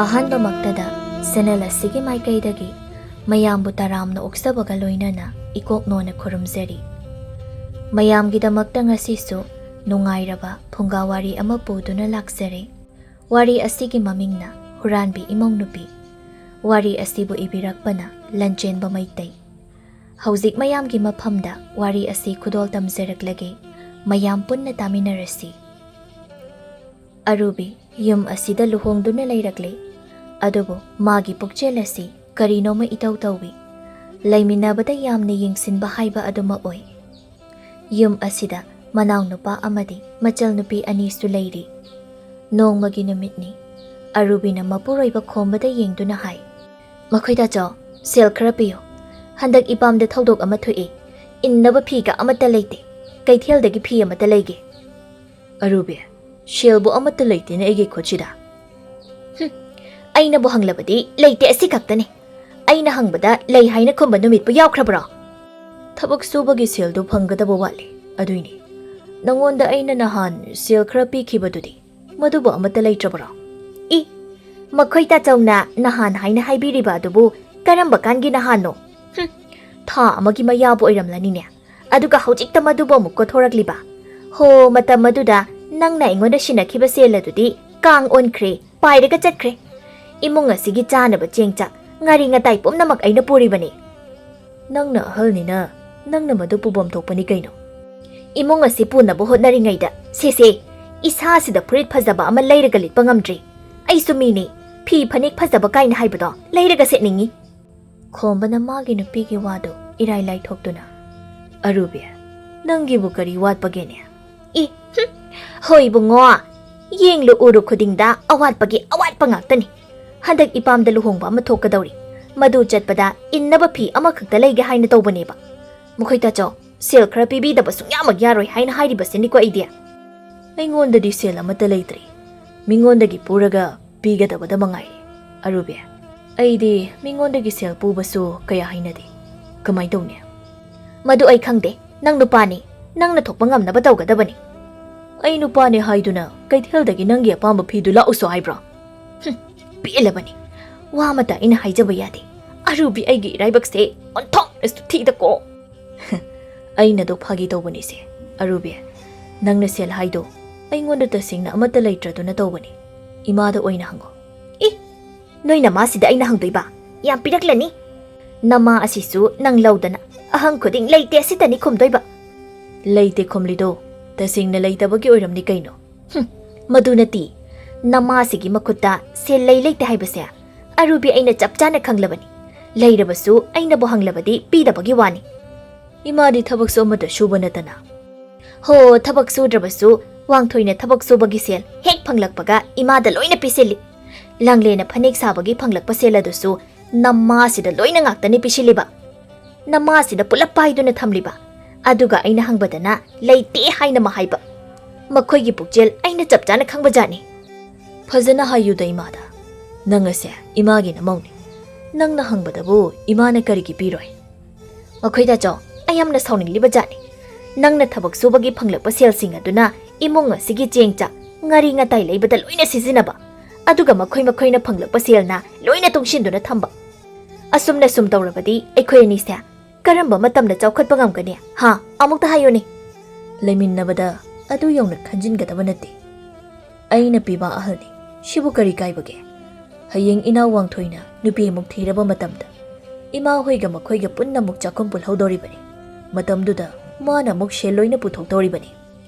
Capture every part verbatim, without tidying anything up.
ꯑꯍꯥꯟꯕꯃꯛꯇꯗ channel ꯑꯁꯤꯒꯤ ꯃꯥꯏꯀꯩꯗꯒꯤ ꯃꯌꯥꯝꯕꯨ ꯇꯔꯥꯝꯅ ꯑꯣꯛꯆꯕꯒ ꯂꯣꯏꯅꯅ ꯏꯀꯣꯛ ꯅꯣꯟꯅ ꯈꯨꯔꯨꯝꯖꯔꯤ꯫ ꯃꯌꯥꯝꯒꯤꯗꯃꯛꯇ ꯉꯁꯤꯁꯨ ꯅꯨꯡꯉꯥꯏꯔꯕ ꯐꯨꯡꯒꯥ ꯋꯥꯔꯤ ꯑꯃ ꯄꯨꯗꯨꯅ ꯂꯥꯛꯆꯔꯦ꯫ ꯋꯥꯔꯤ ꯑꯁꯤꯒꯤ ꯃꯃꯤꯡꯅ ꯍꯨꯔꯥꯟꯕꯤ ꯏꯃꯧ ꯅꯨꯄꯤ꯫ ꯋꯥꯔꯤ ꯑꯁꯤꯕꯨ ꯏꯕꯤꯔꯛꯄꯅ ꯂꯟꯆꯦꯟꯕ ꯃꯩꯇꯩ꯫ ꯍꯧꯖꯤꯛ ꯃꯌꯥꯝꯒꯤ ꯃꯐꯝꯗ ꯋꯥꯔꯤ ꯑꯁꯤ ꯈꯨꯗꯣꯜ ꯇꯝꯖꯔꯛꯂꯒꯦ꯫ ꯃꯌꯥꯝ ꯄꯨꯟꯅ ꯇꯥꯃꯤꯟꯅꯔꯁꯤ꯫ ꯑꯔꯨꯕꯤ ꯌꯨꯝ ꯑꯁꯤꯗ ꯂꯨꯍꯣꯡꯗꯨꯅ ꯂꯩꯔꯛꯂꯦ꯫ ꯑꯗꯨꯕꯨ ꯃꯥꯒꯤ ꯄꯨꯛꯆꯦꯜ ꯑꯁꯤ ꯀꯔꯤꯅꯣꯃ ꯏꯇꯧ ꯇꯧꯏ꯫ ꯂꯩꯃꯤꯟꯅꯕꯗ ꯌꯥꯝꯅ ꯌꯦꯡꯁꯤꯟꯕ ꯍꯥꯏꯕ ꯑꯗꯨꯃꯛ ꯑꯣꯏ꯫ ꯌꯨꯝ ꯑꯁꯤꯗ ꯃꯅꯥꯎꯅꯨꯄꯥ ꯑꯃꯗꯤ ꯃꯆꯜꯅꯨꯄꯤ ꯑꯅꯤꯁꯨ ꯂꯩꯔꯤ꯫ ꯅꯣꯡꯃꯒꯤ ꯅꯨꯃꯤꯠꯅꯤ꯫ ꯑꯔꯨꯕꯤꯅ ꯃꯄꯨꯔꯣꯏꯕ ꯈꯣꯝꯕꯗ ꯌꯦꯡꯗꯨꯅ ꯍꯥꯏ, "ꯃꯈꯣꯏ ꯇꯥꯆꯧ, ꯁꯦꯜ ꯈꯔ ꯄꯤꯌꯨ꯫ ꯍꯟꯗꯛ ꯏꯄꯥꯝꯗ ꯊꯧꯗꯣꯛ ꯑꯃ ꯊꯣꯛꯏ꯫ ꯏꯟꯅꯕ ꯐꯤꯒ ꯑꯃꯠꯇ ꯂꯩꯇꯦ꯫ ꯀꯩꯊꯦꯜꯗꯒꯤ ꯐꯤ ꯑꯃꯠꯇ ꯂꯩꯒꯦ꯫" "ꯑꯔꯨꯕꯤ, ꯁꯦꯜꯕꯨ ꯑꯃꯠꯇ ꯂꯩꯇꯦꯅꯦ ꯑꯩꯒꯤ ꯈꯨꯠꯁꯤꯗ꯫" "ꯍꯨꯝ, ꯑꯩꯅꯕꯨ ꯍꯪꯂꯕꯗꯤ ꯂꯩꯇꯦ, ꯑꯁꯤ ꯈꯛꯇꯅꯤ꯫ ꯑꯩꯅ ꯍꯪꯕꯗ ꯂꯩ ꯍꯥꯏꯅ ꯈꯨꯝꯕ ꯅꯨꯃꯤꯠꯄꯨ ꯌꯥꯎꯈ꯭ꯔꯕ꯭ꯔꯣ?" "ꯊꯕꯛ ꯁꯨꯕꯒꯤ ꯁꯦꯜꯗꯨ ꯐꯪꯒꯗꯕ ꯋꯥꯠꯂꯤ, ꯑꯗꯨꯏꯅꯤ꯫ ꯅꯉꯣꯟꯗ ꯑꯩꯅ ꯅꯍꯥꯟ ꯁꯦꯜ ꯈꯔ ꯄꯤꯈꯤꯕꯗꯨꯗꯤ, ꯃꯗꯨꯕꯨ ꯑꯃꯠꯇ ꯂꯩꯇ꯭ꯔꯕ꯭ꯔꯣ?" "ꯏ, ꯃꯈꯣꯏ ꯇꯥꯆꯧꯅ ꯅꯍꯥꯟ ꯍꯥꯏꯅ ꯍꯥꯏꯕꯤꯔꯤꯕ ꯑꯗꯨꯕꯨ ꯀꯔꯝꯕ ꯀꯥꯟꯒꯤ ꯅꯍꯥꯟꯅꯣ?" "ꯍꯨꯝ, ꯊꯥ ꯑꯃꯒꯤ ꯃꯌꯥꯕꯨ ꯑꯣꯏꯔꯝꯂꯅꯤꯅꯦ꯫ ꯑꯗꯨꯒ ꯍꯧꯖꯤꯛꯇ ꯃꯗꯨꯕꯨ ꯑꯃꯨꯛ ꯀꯣꯊꯣꯔꯛꯂꯤꯕ꯫ ꯍꯣ, ꯃꯇꯝ ꯑꯗꯨꯗ ꯅꯪꯅ ꯑꯩꯉꯣꯟꯗ ꯁꯤꯟꯅꯈꯤꯕ ꯁꯦꯜ ꯑꯗꯨꯗꯤ ꯀꯥꯡ ꯑꯣꯟꯈ꯭ꯔꯦ, ꯄꯥꯏꯔꯒ ꯆꯠꯈ꯭ꯔꯦ꯫ ꯏꯃꯨꯡ ꯑꯁꯤꯒꯤ ꯆꯥꯅꯕ ꯆꯦꯡ ꯆꯥꯛ, ꯉꯥꯔꯤ ꯉꯇꯥꯏ ꯄꯨꯝꯅꯃꯛ ꯑꯩꯅ ꯄꯨꯔꯤꯕꯅꯤ꯫" "ꯅꯪꯅ ꯑꯍꯜꯅꯤꯅ ꯅꯪꯅ ꯃꯗꯨ ꯄꯨꯐꯝ ꯊꯣꯛꯄꯅꯤ ꯀꯩꯅꯣ꯫" "ꯏꯃꯨꯡ ꯑꯁꯤ ꯄꯨꯅꯕ ꯍꯣꯠꯅꯔꯤꯉꯩꯗ, ꯁꯦꯁꯦ, ꯏꯁꯥꯁꯤꯗ ꯐꯨꯔꯤꯠ ꯐꯖꯕ ꯑꯃ ꯂꯩꯔꯒ ꯂꯤꯠꯄ ꯉꯝꯗ꯭ꯔꯤ꯫ ꯑꯩꯁꯨ ꯃꯤꯅꯤ, ꯐꯤ ꯐꯅꯦꯛ ꯐꯖꯕ ꯀꯥꯏꯅ ꯍꯥꯏꯕꯗꯣ ꯂꯩꯔꯒ ꯁꯦꯠꯅꯤꯡꯉꯤ꯫" ꯈꯣꯝꯕꯅ ꯃꯥꯒꯤ ꯅꯨꯄꯤꯒꯤ ꯋꯥꯗꯨ ꯏꯔꯥꯏ ꯂꯥꯏꯊꯣꯛꯇꯨꯅ, "ꯑꯔꯨꯕꯤ, ꯅꯪꯒꯤꯕꯨ ꯀꯔꯤ ꯋꯥꯠꯄꯒꯦꯅꯦ?" "ꯏ, ꯍꯨꯝ, ꯍꯣꯏ ꯏꯕꯨꯡꯉꯣ, ꯌꯦꯡꯂꯨ ꯎꯔꯨ ꯈꯨꯗꯤꯡꯗ ꯑꯋꯥꯠꯄꯒꯤ ꯑꯋꯥꯠꯄ ꯉꯥꯛꯇꯅꯤ꯫ ꯍꯟꯗꯛ ꯏꯄꯥꯝꯗ ꯂꯨꯍꯣꯡꯕ ꯑꯃ ꯊꯣꯛꯀꯗꯧꯔꯤ꯫ ꯃꯗꯨ ꯆꯠꯄꯗ ꯏꯟꯅꯕ ꯐꯤ ꯑꯃꯈꯛꯇ ꯂꯩꯒꯦ ꯍꯥꯏꯅ ꯇꯧꯕꯅꯦꯕ꯫ ꯃꯈꯣꯏ ꯇꯥꯆꯧ, ꯁꯦꯜ ꯈꯔ ꯄꯤꯕꯤꯗꯕ ꯁꯨꯡꯌꯥꯃꯛ ꯌꯥꯔꯣꯏ ꯍꯥꯏꯅ ꯍꯥꯏꯔꯤꯕꯁꯤꯅꯤꯀꯣ ꯑꯩꯗꯤ꯫" "ꯑꯩꯉꯣꯟꯗꯗꯤ ꯁꯦꯜ ꯑꯃꯠꯇ ꯂꯩꯇ꯭ꯔꯤ꯫ ꯃꯤꯉꯣꯟꯗꯒꯤ ꯄꯨꯔꯒ ꯄꯤꯒꯗꯕꯗ ꯃꯉꯥꯏꯔꯦ꯫ ꯑꯔꯨꯕꯤ, ꯑꯩꯗꯤ ꯃꯤꯉꯣꯟꯗꯒꯤ ꯁꯦꯜ ꯄꯨꯕꯁꯨ ꯀꯌꯥ ꯍꯩꯅꯗꯦ꯫ ꯀꯃꯥꯏ ꯇꯧꯅꯤ?" "ꯃꯗꯨ ꯑꯩ ꯈꯪꯗꯦ꯫ ꯅꯪ ꯅꯨꯄꯥꯅꯤ꯫ ꯅꯪꯅ ꯊꯣꯛꯄ ꯉꯝꯅꯕ ꯇꯧꯒꯗꯕꯅꯤ꯫" "ꯑꯩ ꯅꯨꯄꯥꯅꯦ ꯍꯥꯏꯗꯨꯅ ꯀꯩꯊꯦꯜꯗꯒꯤ ꯅꯪꯒꯤ ꯑꯄꯥꯝꯕ ꯐꯤꯗꯨ ꯂꯥꯛꯎꯁꯣ ꯍꯥꯏꯕ꯭ꯔꯣ?" "ꯍꯨꯝ, ꯄꯦꯜꯂꯕꯅꯤ꯫ ꯋꯥ ꯑꯃꯇ ꯑꯩꯅ ꯍꯥꯏꯖꯕ ꯌꯥꯗꯦ꯫ ꯑꯔꯨꯕꯤ, ꯑꯩꯒꯤ ꯏꯔꯥꯏꯕꯛꯁꯦ ꯑꯣꯟꯊꯣꯛꯅꯁꯨ ꯊꯤꯗꯀꯣ꯫ ꯑꯩꯅꯗꯣ ꯐꯥꯒꯤ ꯇꯧꯕꯅꯤꯁꯦ꯫ ꯑꯔꯨꯕꯤ, ꯅꯪꯅ ꯁꯦꯜ ꯍꯥꯏꯗꯣ ꯑꯩꯉꯣꯟꯗ ꯇꯁꯦꯡꯅ ꯑꯃꯠꯇ ꯂꯩꯇ꯭ꯔꯗꯨꯅ ꯇꯧꯕꯅꯤ꯫ ꯏꯃꯥꯗ ꯑꯣꯏꯅ ꯍꯪꯉꯣ꯫ ꯏ! ꯅꯣꯏ ꯅꯃꯥꯁꯤꯗ ꯑꯩꯅ ꯍꯪꯗꯣꯏꯕ? ꯌꯥꯝ ꯄꯤꯔꯛꯂꯅꯤ꯫ ꯅꯃꯥ ꯑꯁꯤꯁꯨ ꯅꯪ ꯂꯧꯗꯅ ꯑꯍꯪ ꯈꯨꯗꯤꯡ "ꯂꯩꯇꯦ" ꯑꯁꯤꯇꯅꯤ ꯈꯨꯝꯗꯣꯏꯕ꯫ ꯂꯩꯇꯦ ꯈꯨꯝꯂꯤꯗꯣ ꯇꯁꯦꯡꯅ ꯂꯩꯇꯕꯒꯤ ꯑꯣꯏꯔꯝꯅꯤ ꯀꯩꯅꯣ꯫ ꯍꯨꯝ, ꯃꯗꯨ ꯅꯠꯇꯦ꯫ ꯅꯃꯥꯁꯤꯒꯤ ꯃꯈꯨꯠꯇ ꯁꯦꯜ ꯂꯩ ꯂꯩꯇꯦ ꯍꯥꯏꯕꯁꯦ ꯑꯔꯨꯕꯤ ꯑꯩꯅ ꯆꯞ ꯆꯥꯅ ꯈꯪꯂꯕꯅꯤ꯫ ꯂꯩꯔꯕꯁꯨ ꯑꯩꯅꯕꯨ ꯍꯪꯂꯕꯗꯤ ꯄꯤꯗꯕꯒꯤ ꯋꯥꯅꯤ꯫ ꯏꯃꯥꯗꯤ ꯊꯕꯛꯁꯨ ꯑꯃꯠꯇ ꯁꯨꯕ ꯅꯠꯇꯅ꯫ ꯍꯣ, ꯊꯕꯛ ꯁꯨꯗ꯭ꯔꯕꯁꯨ ꯋꯥꯡꯊꯣꯏꯅ ꯊꯕꯛ ꯁꯨꯕꯒꯤ ꯁꯦꯜ ꯍꯦꯛ ꯐꯪꯂꯛꯄꯒ ꯏꯃꯥꯗ ꯂꯣꯏꯅ ꯄꯤꯁꯤꯜꯂꯤ꯫ ꯂꯥꯡꯂꯦꯅ ꯐꯅꯦꯛ ꯁꯥꯕꯒꯤ ꯐꯪꯂꯛꯄ ꯁꯦꯜ ꯑꯗꯨꯁꯨ ꯅꯃꯥꯁꯤꯗ ꯂꯣꯏꯅ ꯉꯥꯛꯇꯅꯤ ꯄꯤꯁꯤꯜꯂꯤꯕ꯫ ꯅꯃꯥꯁꯤꯗ ꯄꯨꯂꯞ ꯄꯥꯏꯗꯨꯅ ꯊꯝꯂꯤꯕ꯫ ꯑꯗꯨꯒ ꯑꯩꯅ ꯍꯪꯕꯗꯅ "ꯂꯩꯇꯦ" ꯍꯥꯏꯅ ꯃꯍꯥꯏꯕ꯫ ꯃꯈꯣꯏꯒꯤ ꯄꯨꯛꯆꯦꯜ ꯑꯩꯅ ꯆꯞ ꯆꯥꯅ ꯈꯪꯕꯖꯥꯠꯅꯤ꯫ ꯐꯖꯅ ꯍꯥꯏꯌꯨꯗ ꯏꯃꯥꯗ꯫ ꯅꯪ ꯑꯁꯦ ꯏꯃꯥꯒꯤ ꯅꯃꯧꯅꯤ꯫ ꯅꯪꯅ ꯍꯪꯕꯗꯕꯨ ꯏꯃꯥꯅ ꯀꯔꯤꯒꯤ ꯄꯤꯔꯣꯏ? ꯃꯈꯣꯏ ꯇꯥꯆꯧ, ꯑꯩ ꯌꯥꯝꯅ ꯁꯥꯎꯅꯤꯡꯂꯤꯕ ꯖꯥꯠꯅꯤ꯫ ꯅꯪꯅ ꯊꯕꯛ ꯁꯨꯕꯒꯤ ꯐꯪꯂꯛꯄ ꯁꯦꯜꯁꯤꯡ ꯑꯗꯨꯅ ꯏꯃꯨꯡ ꯑꯁꯤꯒꯤ ꯆꯦꯡ ꯆꯥꯛ, ꯉꯥꯔꯤ ꯉꯇꯥꯏ ꯂꯩꯕꯗ ꯂꯣꯏꯅ ꯁꯤꯖꯤꯟꯅꯕ, ꯑꯗꯨꯒ ꯃꯈꯣꯏ ꯃꯈꯣꯏꯅ ꯐꯪꯂꯛꯄ ꯁꯦꯜꯅ ꯂꯣꯏꯅ ꯇꯨꯡꯁꯤꯟꯗꯨꯅ ꯊꯝꯕ꯫ ꯑꯁꯨꯝꯅ ꯁꯨꯝ ꯇꯧꯔꯕꯗꯤ ꯑꯩꯈꯣꯏ ꯑꯅꯤꯁꯦ ꯀꯔꯝꯕ ꯃꯇꯝꯗ ꯆꯥꯎꯈꯠꯄ ꯉꯝꯒꯅꯤ? ꯍꯥ? ꯑꯃꯨꯛꯇ ꯍꯥꯏꯌꯨꯅꯦ꯫ ꯂꯩꯃꯤꯟꯅꯕꯗ ꯑꯗꯨ ꯌꯧꯅ ꯈꯟꯖꯤꯟꯒꯗꯕ ꯅꯠꯇꯦ꯫ ꯑꯩꯅ ꯄꯤꯕ ꯑꯍꯜꯅꯤ, ꯁꯤꯕꯨ ꯀꯔꯤ ꯀꯥꯏꯕꯒꯦ? ꯍꯌꯦꯡ ꯏꯅꯥꯎ ꯋꯥꯡꯊꯣꯏꯅ ꯅꯨꯄꯤ ꯑꯃꯨꯛ ꯊꯤꯔꯕ ꯃꯇꯝꯗ ꯏꯃꯥ ꯍꯣꯏꯒ ꯃꯈꯣꯏꯒ ꯄꯨꯟꯅ ꯑꯃꯨꯛ ꯆꯥꯛꯈꯨꯝ ꯄꯨꯜꯍꯧꯗꯧꯔꯤꯕꯅꯤ꯫ ꯃꯇꯝꯗꯨꯗ ꯃꯥꯅ ꯑꯃꯨꯛ ꯁꯦꯜ ꯂꯣꯏꯅ ꯄꯨꯊꯣꯛꯇꯧꯔꯤꯕꯅꯤ꯫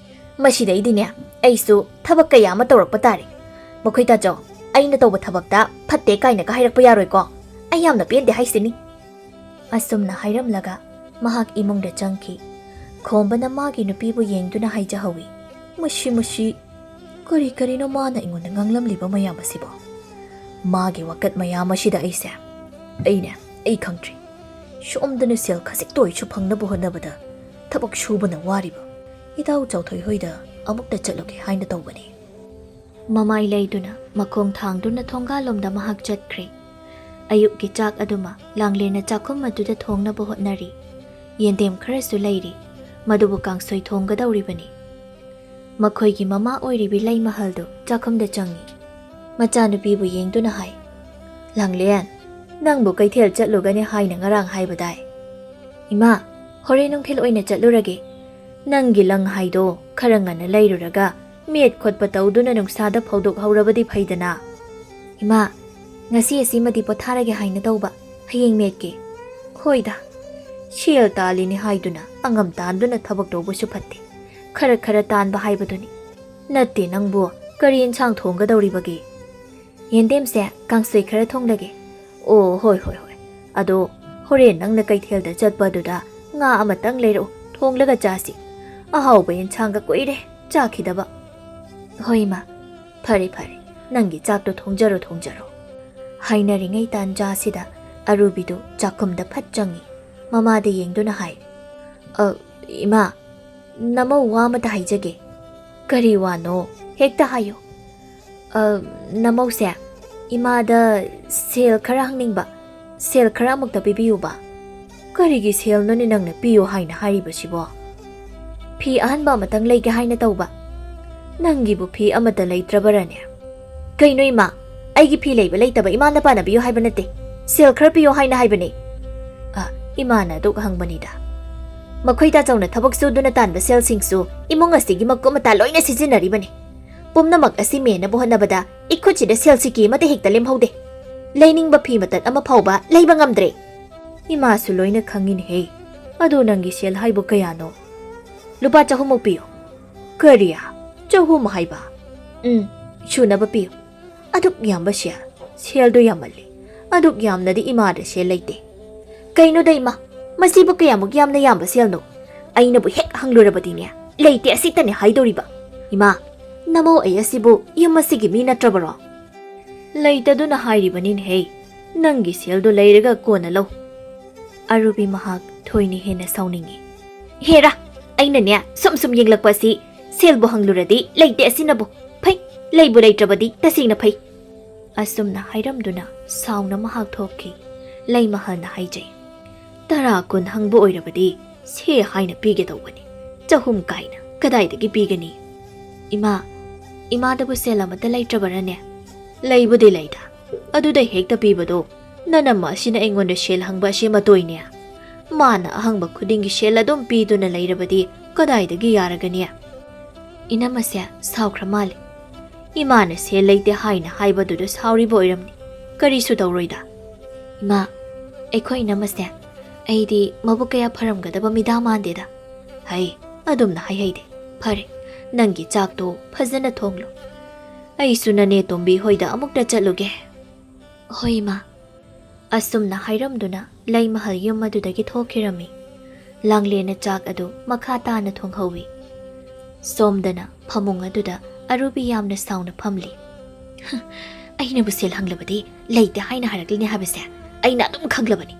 ꯃꯁꯤꯗꯩꯗꯤꯅꯦ, ꯑꯩꯁꯨ ꯊꯕꯛ ꯀꯌꯥ ꯑꯃ ꯇꯧꯔꯛꯄ ꯇꯥꯔꯦ꯫ ꯃꯈꯣꯏ ꯇꯥꯆꯧ, ꯑꯩꯅ ꯇꯧꯕ ꯊꯕꯛꯇ ꯐꯠꯇꯦ ꯀꯥꯏꯅꯒ ꯍꯥꯏꯔꯛꯄ ꯌꯥꯔꯣꯏꯀꯣ꯫ ꯑꯩ ꯌꯥꯝꯅ ꯄꯦꯟꯗꯦ ꯍꯥꯏꯁꯤꯅꯤ꯫ ꯑꯁꯨꯝꯅ ꯍꯥꯏꯔꯝꯂꯒ ꯃꯍꯥꯛ ꯏꯃꯨꯡꯗ ꯆꯪꯈꯤ꯫ ꯈꯣꯝꯕꯅ ꯃꯥꯒꯤ ꯅꯨꯄꯤꯕꯨ ꯌꯦꯡꯗꯨꯅ ꯍꯥꯏꯖꯍꯧꯏ, "ꯃꯁꯤ, ꯃꯁꯤ ꯀꯔꯤ ꯀꯔꯤꯅꯣ ꯃꯥꯅ ꯑꯩꯉꯣꯟꯗ ꯉꯥꯡꯂꯝꯂꯤꯕ ꯃꯌꯥꯝ ꯑꯁꯤꯕꯣ? ꯃꯥꯒꯤ ꯋꯥꯀꯠ ꯃꯌꯥꯝ ꯑꯁꯤꯗ ꯑꯩꯁꯦ, ꯑꯩꯅꯦ, ꯑꯩ ꯈꯪꯗ꯭ꯔꯤ꯫ ꯁꯣꯝꯗꯅ ꯁꯦꯜ ꯈꯖꯤꯛꯇ ꯑꯣꯏꯁꯨ ꯐꯪꯅꯕ ꯍꯣꯠꯅꯕꯗ ꯊꯕꯛ ꯁꯨꯕꯅ ꯋꯥꯔꯤꯕ ꯏꯇꯥꯎ ꯆꯥꯎꯊꯣꯏ ꯍꯣꯏꯗ ꯑꯃꯨꯛꯇ ꯆꯠꯂꯨꯒꯦ ꯍꯥꯏꯅ ꯇꯧꯕꯅꯤ꯫" ꯃꯃꯥꯏ ꯂꯩꯗꯨꯅ ꯃꯈꯣꯡ ꯊꯥꯡꯗꯨꯅ ꯊꯣꯡꯒꯥꯜꯂꯣꯝꯗ ꯃꯍꯥꯛ ꯆꯠꯈ꯭ꯔꯦ꯫ ꯑꯌꯨꯛꯀꯤ ꯆꯥꯛ ꯑꯗꯨꯃ ꯂꯥꯡꯂꯦꯟꯅ ꯆꯥꯛꯈꯨꯝ ꯑꯗꯨꯗ ꯊꯣꯡꯅꯕ ꯍꯣꯠꯅꯔꯤ꯫ ꯌꯦꯟꯗꯦꯝ ꯈꯔꯁꯨ ꯂꯩꯔꯤ꯫ ꯃꯗꯨꯕꯨ ꯀꯥꯡꯁꯣꯏ ꯊꯣꯡꯒꯗꯧꯔꯤꯕꯅꯤ꯫ ꯃꯈꯣꯏꯒꯤ ꯃꯃꯥ ꯑꯣꯏꯔꯤꯕꯤ ꯂꯩꯃꯍꯜꯗꯨ ꯆꯥꯛꯈꯨꯝꯗ ꯆꯪꯉꯤ꯫ ꯃꯆꯥꯅꯨꯄꯤꯕꯨ ꯌꯦꯡꯗꯨꯅ ꯍꯥꯏ, "ꯂꯥꯡꯂꯦꯟ, ꯅꯪꯕꯨ ꯀꯩꯊꯦꯜ ꯆꯠꯂꯨꯒꯅꯤ ꯍꯥꯏꯅ ꯉꯔꯥꯡ ꯍꯥꯏꯕꯗꯥꯏ?" "ꯏꯃꯥ, ꯍꯣꯔꯦꯟ ꯅꯨꯡꯊꯤꯜ ꯑꯣꯏꯅ ꯆꯠꯂꯨꯔꯒꯦ꯫ ꯅꯪꯒꯤ ꯂꯪ ꯍꯥꯏꯗꯣ ꯈꯔ ꯉꯟꯅ ꯂꯩꯔꯨꯔꯒ ꯃꯦꯠ ꯈꯣꯠꯄ ꯇꯧꯗꯨꯅ ꯅꯨꯡꯁꯥꯗ ꯐꯧꯗꯣꯛꯍꯧꯔꯕꯗꯤ ꯐꯩꯗꯅ꯫" "ꯏꯃꯥ, ꯉꯁꯤ ꯑꯁꯤꯃꯗꯤ ꯄꯣꯊꯥꯔꯒꯦ ꯍꯥꯏꯅ ꯇꯧꯕ, ꯍꯌꯦꯡ ꯃꯦꯠꯀꯦ꯫" "ꯍꯣꯏꯗ, ꯁꯦꯜ ꯇꯥꯜꯂꯤꯅꯤ ꯍꯥꯏꯗꯨꯅ ꯑꯉꯝ ꯇꯥꯟꯗꯨꯅ ꯊꯕꯛ ꯇꯧꯕꯁꯨ ꯐꯠꯇꯦ꯫ ꯈꯔ ꯈꯔ ꯇꯥꯟꯕ ꯍꯥꯏꯕꯗꯨꯅꯤ꯫ ꯅꯠꯇꯦ, ꯅꯪꯕꯨ ꯀꯔꯤ ꯏꯟꯁꯥꯡ ꯊꯣꯡꯒꯗꯧꯔꯤꯕꯒꯦ?" "ꯌꯦꯟꯗꯦꯝꯁꯦ ꯀꯥꯡꯁꯣꯏ ꯈꯔ ꯊꯣꯡꯂꯒꯦ꯫" "ꯑꯣ, ꯍꯣꯏ, ꯍꯣꯏ, ꯍꯣꯏ꯫ ꯑꯗꯣ ꯍꯣꯔꯦꯟ ꯅꯪꯅ ꯀꯩꯊꯦꯜꯗ ꯆꯠꯄ ꯑꯗꯨꯗ ꯉꯥ ꯑꯃꯇꯪ ꯂꯩꯔꯛꯎ, ꯊꯣꯡꯂꯒ ꯆꯥꯁꯤ꯫ ꯑꯍꯥꯎꯕ ꯌꯦꯟꯁꯥꯡꯒ ꯀꯨꯏꯔꯦ ꯆꯥꯈꯤꯗꯕ꯫" "ꯍꯣꯏ, ꯏꯃꯥ꯫ ꯐꯔꯦ, ꯐꯔꯦ꯫ ꯅꯪꯒꯤ ꯆꯥꯛꯇꯣ ꯊꯣꯡꯖꯔꯣ, ꯊꯣꯡꯖꯔꯣ꯫" ꯍꯥꯏꯅꯔꯤꯉꯩ ꯇꯥꯟꯖꯥꯁꯤꯗ ꯑꯔꯨꯕꯤꯗꯨ ꯆꯥꯛꯈꯨꯝꯗ ꯐꯠ ꯆꯪꯉꯤ꯫ ꯃꯃꯥꯗ ꯌꯦꯡꯗꯨꯅ ꯍꯥꯏ, "ꯑ, ꯏꯃꯥ, ꯅꯃꯧ ꯋꯥ ꯑꯃꯇ ꯍꯥꯏꯖꯒꯦ꯫" "ꯀꯔꯤ ꯋꯥꯅꯣ? ꯍꯦꯛꯇ ꯍꯥꯏꯌꯨ꯫" "ꯑ, ꯅꯃꯧꯁꯦ, ꯏꯃꯥꯗ ꯁꯦꯜ ꯈꯔ ꯍꯪꯅꯤꯡꯕ, ꯁꯦꯜ ꯈꯔ ꯑꯃꯨꯛꯇ ꯄꯤꯕꯤꯌꯨꯕ꯫" "ꯀꯔꯤꯒꯤ ꯁꯦꯜꯅꯣꯅꯦ ꯅꯪꯅ ꯄꯤꯌꯨ ꯍꯥꯏꯅ ꯍꯥꯏꯔꯤꯕꯁꯤꯕꯣ? ꯐꯤ ꯑꯍꯟꯕ ꯑꯃꯇꯪ ꯂꯩꯒꯦ ꯍꯥꯏꯅ ꯇꯧꯕ꯫" "ꯅꯪꯒꯤꯕꯨ ꯐꯤ ꯑꯃꯠꯇ ꯂꯩꯇ꯭ꯔꯕꯔꯅꯦ?" "ꯀꯩꯅꯣ ꯏꯃꯥ, ꯑꯩꯒꯤ ꯐꯤ ꯂꯩꯕ ꯂꯩꯇꯕ ꯏꯃꯥꯅ ꯄꯥꯅꯕꯤꯌꯨ ꯍꯥꯏꯕ ꯅꯠꯇꯦ, ꯁꯦꯜ ꯈꯔ ꯄꯤꯌꯨ ꯍꯥꯏꯅ ꯍꯥꯏꯕꯅꯦ꯫" "ꯑ, ꯏꯃꯥꯅ ꯑꯗꯨꯛ ꯍꯪꯕꯅꯤꯗ꯫ ꯃꯈꯣꯏ ꯇꯥꯆꯧꯅ ꯊꯕꯛ ꯁꯨꯗꯨꯅ ꯇꯥꯟꯕ ꯁꯦꯜꯁꯤꯡꯁꯨ ꯏꯃꯨꯡ ꯑꯁꯤꯒꯤ ꯃꯀꯨꯞ ꯃꯇꯥ ꯂꯣꯏꯅ ꯁꯤꯖꯤꯟꯅꯔꯤꯕꯅꯤ꯫ ꯄꯨꯝꯅꯃꯛ ꯑꯁꯤ ꯃꯦꯟꯅꯕ ꯍꯣꯠꯅꯕꯗ ꯏꯈꯨꯠꯁꯤꯗ ꯁꯦꯜ ꯁꯤꯀꯤ ꯑꯃꯠꯇ ꯍꯦꯛꯇ ꯂꯦꯝꯍꯧꯗꯦ꯫ ꯂꯩꯅꯤꯡꯕ ꯐꯤ ꯃꯇꯠ ꯑꯃ ꯐꯥꯎꯕ ꯂꯩꯕ ꯉꯝꯗ꯭ꯔꯦ꯫" "ꯏꯃꯥꯁꯨ ꯂꯣꯏꯅ ꯈꯪꯉꯤꯅꯦꯍꯦ꯫ ꯑꯗꯣ ꯅꯪꯒꯤ ꯁꯦꯜ ꯍꯥꯏꯕꯨ ꯀꯌꯥꯅꯣ?" "ꯂꯨꯄꯥ ꯆꯍꯨꯝꯃꯨꯛ ꯄꯤꯌꯨ꯫" "ꯀꯔꯤ? ꯆꯍꯨꯝ ꯍꯥꯏꯕ?" "ꯎꯝ, ꯁꯨꯅꯕ ꯄꯤꯌꯨ꯫" "ꯑꯗꯨꯛ ꯌꯥꯝꯕ ꯁꯦꯜ? ꯁꯦꯜꯗꯣ ꯌꯥꯝꯃꯜꯂꯤ꯫ ꯑꯗꯨꯛ ꯌꯥꯝꯅꯗꯤ ꯏꯃꯥꯗ ꯁꯦꯜ ꯂꯩꯇꯦ꯫" "ꯀꯩꯅꯣꯗ ꯏꯃꯥ, ꯃꯁꯤꯕꯨ ꯀꯌꯥꯃꯨꯛ ꯌꯥꯝꯅ ꯌꯥꯝꯕ ꯁꯦꯜꯅꯣ? ꯑꯩꯅꯕꯨ ꯍꯦꯛ ꯍꯪꯂꯨꯔꯕꯗꯤꯅꯦ, ꯂꯩꯇꯦ ꯑꯁꯤꯇꯅꯦ ꯍꯥꯏꯗꯧꯔꯤꯕ꯫ ꯏꯃꯥ, ꯅꯃꯧ ꯑꯩ ꯑꯁꯤꯕꯨ ꯌꯨꯝ ꯑꯁꯤꯒꯤ ꯃꯤ ꯅꯠꯇ꯭ꯔꯕꯔꯣ?" "ꯂꯩꯇꯗꯨꯅ ꯍꯥꯏꯔꯤꯕꯅꯤꯅꯦꯍꯦ꯫ ꯅꯪꯒꯤ ꯁꯦꯜꯗꯣ ꯂꯩꯔꯒ ꯀꯣꯟꯅ ꯂꯧ꯫" ꯑꯔꯨꯕꯤ ꯃꯍꯥꯛ ꯊꯣꯏꯅ ꯍꯦꯟꯅ ꯁꯥꯎꯅꯤꯡꯉꯤ꯫ "ꯍꯦꯔꯥ, ꯑꯩꯅꯅꯦ ꯁꯨꯝ ꯁꯨꯝ ꯌꯦꯡꯂꯛꯄ ꯑꯁꯤ, ꯁꯦꯜꯕꯨ ꯍꯪꯂꯨꯔꯗꯤ ꯂꯩꯇꯦ ꯑꯁꯤꯅꯕꯨ꯫ ꯐꯩ, ꯂꯩꯕꯨ ꯂꯩꯇ꯭ꯔꯕꯗꯤ ꯇꯁꯦꯡꯅ ꯐꯩ꯫" ꯑꯁꯨꯝꯅ ꯍꯥꯏꯔꯝꯗꯨꯅ ꯁꯥꯎꯅ ꯃꯍꯥꯛ ꯊꯣꯛꯈꯤ꯫ ꯂꯩꯃꯍꯜꯅ ꯍꯥꯏꯖꯩ, "ꯇꯔꯥ ꯀꯨꯟ ꯍꯪꯕ ꯑꯣꯏꯔꯕꯗꯤ ꯁꯦ ꯍꯥꯏꯅ ꯄꯤꯒꯦ ꯇꯧꯕꯅꯤ꯫ ꯆꯍꯨꯝ ꯀꯥꯏꯅ ꯀꯗꯥꯏꯗꯒꯤ ꯄꯤꯒꯅꯤ?" "ꯏꯃꯥ, ꯏꯃꯥꯗꯕꯨ ꯁꯦꯜ ꯑꯃꯠꯇ ꯂꯩꯇ꯭ꯔꯕꯔꯅꯦ?" "ꯂꯩꯕꯨꯗꯤ ꯂꯩꯗ, ꯑꯗꯨꯗ ꯍꯦꯛꯇ ꯄꯤꯕꯗꯣ ꯅꯅꯝꯃ ꯑꯁꯤꯅ ꯑꯩꯉꯣꯟꯗ ꯁꯦꯜ ꯍꯪꯕ ꯑꯁꯤ ꯃꯇꯣꯏꯅꯦ꯫ ꯃꯥꯅ ꯑꯍꯪꯕ ꯈꯨꯗꯤꯡꯒꯤ ꯁꯦꯜ ꯑꯗꯨꯝ ꯄꯤꯗꯨꯅ ꯂꯩꯔꯕꯗꯤ ꯀꯗꯥꯏꯗꯒꯤ ꯌꯥꯔꯒꯅꯤ?" ꯏꯅꯝꯃꯁꯦ ꯁꯥꯎꯈ꯭ꯔ ꯃꯥꯜꯂꯦ꯫ ꯏꯃꯥꯅ ꯁꯦꯜ ꯂꯩꯇꯦ ꯍꯥꯏꯅ ꯍꯥꯏꯕꯗꯨꯗ ꯁꯥꯎꯔꯤꯕ ꯑꯣꯏꯔꯝꯅꯤ꯫ ꯀꯔꯤꯁꯨ ꯇꯧꯔꯣꯏꯗ꯫ "ꯏꯃꯥ, ꯑꯩꯈꯣꯏ ꯏꯅꯝꯃꯁꯦ ꯑꯩꯗꯤ ꯃꯕꯨꯛ ꯀꯌꯥ ꯐꯔꯝꯒꯗꯕ ꯃꯤꯗꯥ ꯃꯥꯟꯗꯦꯗ꯫ ꯍꯩ, ꯑꯗꯨꯝꯅ ꯍꯥꯏꯍꯩꯗꯦ꯫ ꯐꯔꯦ, ꯅꯪꯒꯤ ꯆꯥꯛꯇꯣ ꯐꯖꯅ ꯊꯣꯡꯂꯨ꯫ ꯑꯩꯁꯨ ꯅꯅꯦ ꯇꯣꯝꯕꯤ ꯍꯣꯏꯗ ꯑꯃꯨꯛꯇ ꯆꯠꯂꯨꯒꯦ꯫" "ꯍꯣꯏ, ꯏꯃꯥ꯫" ꯑꯁꯨꯝꯅ ꯍꯥꯏꯔꯝꯗꯨꯅ ꯂꯩꯃꯍꯜ ꯌꯨꯝ ꯑꯗꯨꯗꯒꯤ ꯊꯣꯛꯈꯤꯔꯝꯃꯤ꯫ ꯂꯥꯡꯂꯦꯟꯅ ꯆꯥꯛ ꯑꯗꯨ ꯃꯈꯥ ꯇꯥꯅ ꯊꯣꯡꯍꯧꯏ꯫ ꯁꯣꯝꯗꯅ ꯐꯃꯨꯡ ꯑꯗꯨꯗ ꯑꯔꯨꯕꯤ ꯌꯥꯝꯅ ꯁꯥꯎꯅ ꯐꯝꯂꯤ꯫ "ꯑꯩꯅꯕꯨ ꯁꯦꯜ ꯍꯪꯂꯕꯗꯤ ꯂꯩꯇꯦ ꯍꯥꯏꯅ ꯍꯥꯏꯔꯛꯂꯤꯅꯦ ꯍꯥꯏꯕꯁꯦ ꯑꯩꯅ ꯑꯗꯨꯝ ꯈꯪꯂꯕꯅꯤ꯫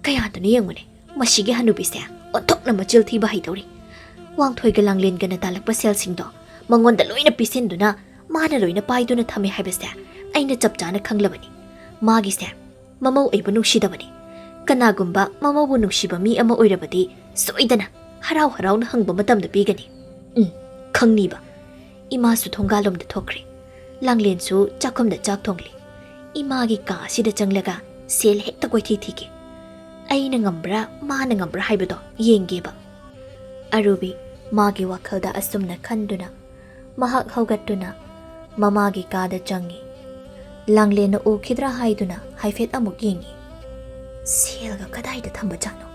ꯀꯌꯥꯗꯨꯅ ꯌꯦꯡꯉꯨꯅꯦ, ꯃꯁꯤꯒꯤ ꯍꯅꯨꯕꯤꯁꯦ ꯑꯣꯟꯊꯣꯛꯅ ꯃꯆꯤꯜ ꯊꯤꯕ ꯍꯩꯗꯧꯔꯤ꯫ ꯋꯥꯡꯊꯣꯏꯒ ꯂꯥꯡꯂꯦꯟꯒꯅ ꯇꯥꯜꯂꯛꯄ ꯁꯦꯜꯁꯤꯡꯗꯣ ꯃꯉꯣꯟꯗ ꯂꯣꯏꯅ ꯄꯤꯁꯤꯟꯗꯨꯅ ꯃꯥꯅ ꯂꯣꯏꯅ ꯄꯥꯏꯗꯨꯅ ꯊꯝꯃꯦ ꯍꯥꯏꯕꯁꯦ ꯑꯩꯅ ꯆꯞ ꯆꯥꯅ ꯈꯪꯂꯕꯅꯤ꯫ ꯃꯥꯒꯤꯁꯦ ꯃꯃꯧ ꯑꯩꯕꯨ ꯅꯨꯡꯁꯤꯗꯕꯅꯤ꯫ ꯀꯅꯥꯒꯨꯝꯕ ꯃꯃꯧꯕꯨ ꯅꯨꯡꯁꯤꯕ ꯃꯤ ꯑꯃ ꯑꯣꯏꯔꯕꯗꯤ ꯁꯣꯏꯗꯅ ꯍꯔꯥꯎ ꯍꯔꯥꯎꯅ ꯍꯪꯕ ꯃꯇꯝꯗ ꯄꯤꯒꯅꯤ꯫ ꯎꯝ, ꯈꯪꯅꯤꯕ꯫" ꯏꯃꯥꯁꯨ ꯊꯣꯡꯒꯥꯜꯂꯣꯝꯗ ꯊꯣꯛꯈ꯭ꯔꯦ꯫ ꯂꯥꯡꯂꯦꯟꯁꯨ ꯆꯥꯛꯈꯨꯝꯗ ꯆꯥꯛ ꯊꯣꯡꯂꯤ꯫ ꯏꯃꯥꯒꯤ ꯀꯥ ꯑꯁꯤꯗ ꯆꯪꯂꯒ ꯁꯦꯜ ꯍꯦꯛꯇ ꯀꯣꯏꯊꯤ ꯊꯤꯒꯦ꯫ ꯑꯩꯅ ꯉꯝꯕ꯭ꯔꯥ, ꯃꯥꯅ ꯉꯝꯕ꯭ꯔꯥ ꯍꯥꯏꯕꯗꯣ ꯌꯦꯡꯒꯦꯕ꯫ ꯑꯔꯨꯕꯤ ꯃꯥꯒꯤ ꯋꯥꯈꯜꯗ ꯑꯁꯨꯝꯅ ꯈꯟꯗꯨꯅ ꯃꯍꯥꯛ ꯍꯧꯒꯠꯇꯨꯅ ꯃꯃꯥꯒꯤ ꯀꯥꯗ ꯆꯪꯉꯤ꯫ ꯂꯥꯡꯂꯦꯟꯅ ꯎꯈꯤꯗ꯭ꯔꯥ ꯍꯥꯏꯗꯨꯅ ꯍꯥꯏꯐꯦꯠ ꯑꯃꯨꯛ ꯌꯦꯡꯉꯤ꯫ "ꯁꯦꯜꯒ ꯀꯗꯥꯏꯗ ꯊꯝꯕꯖꯥꯠꯅꯣ?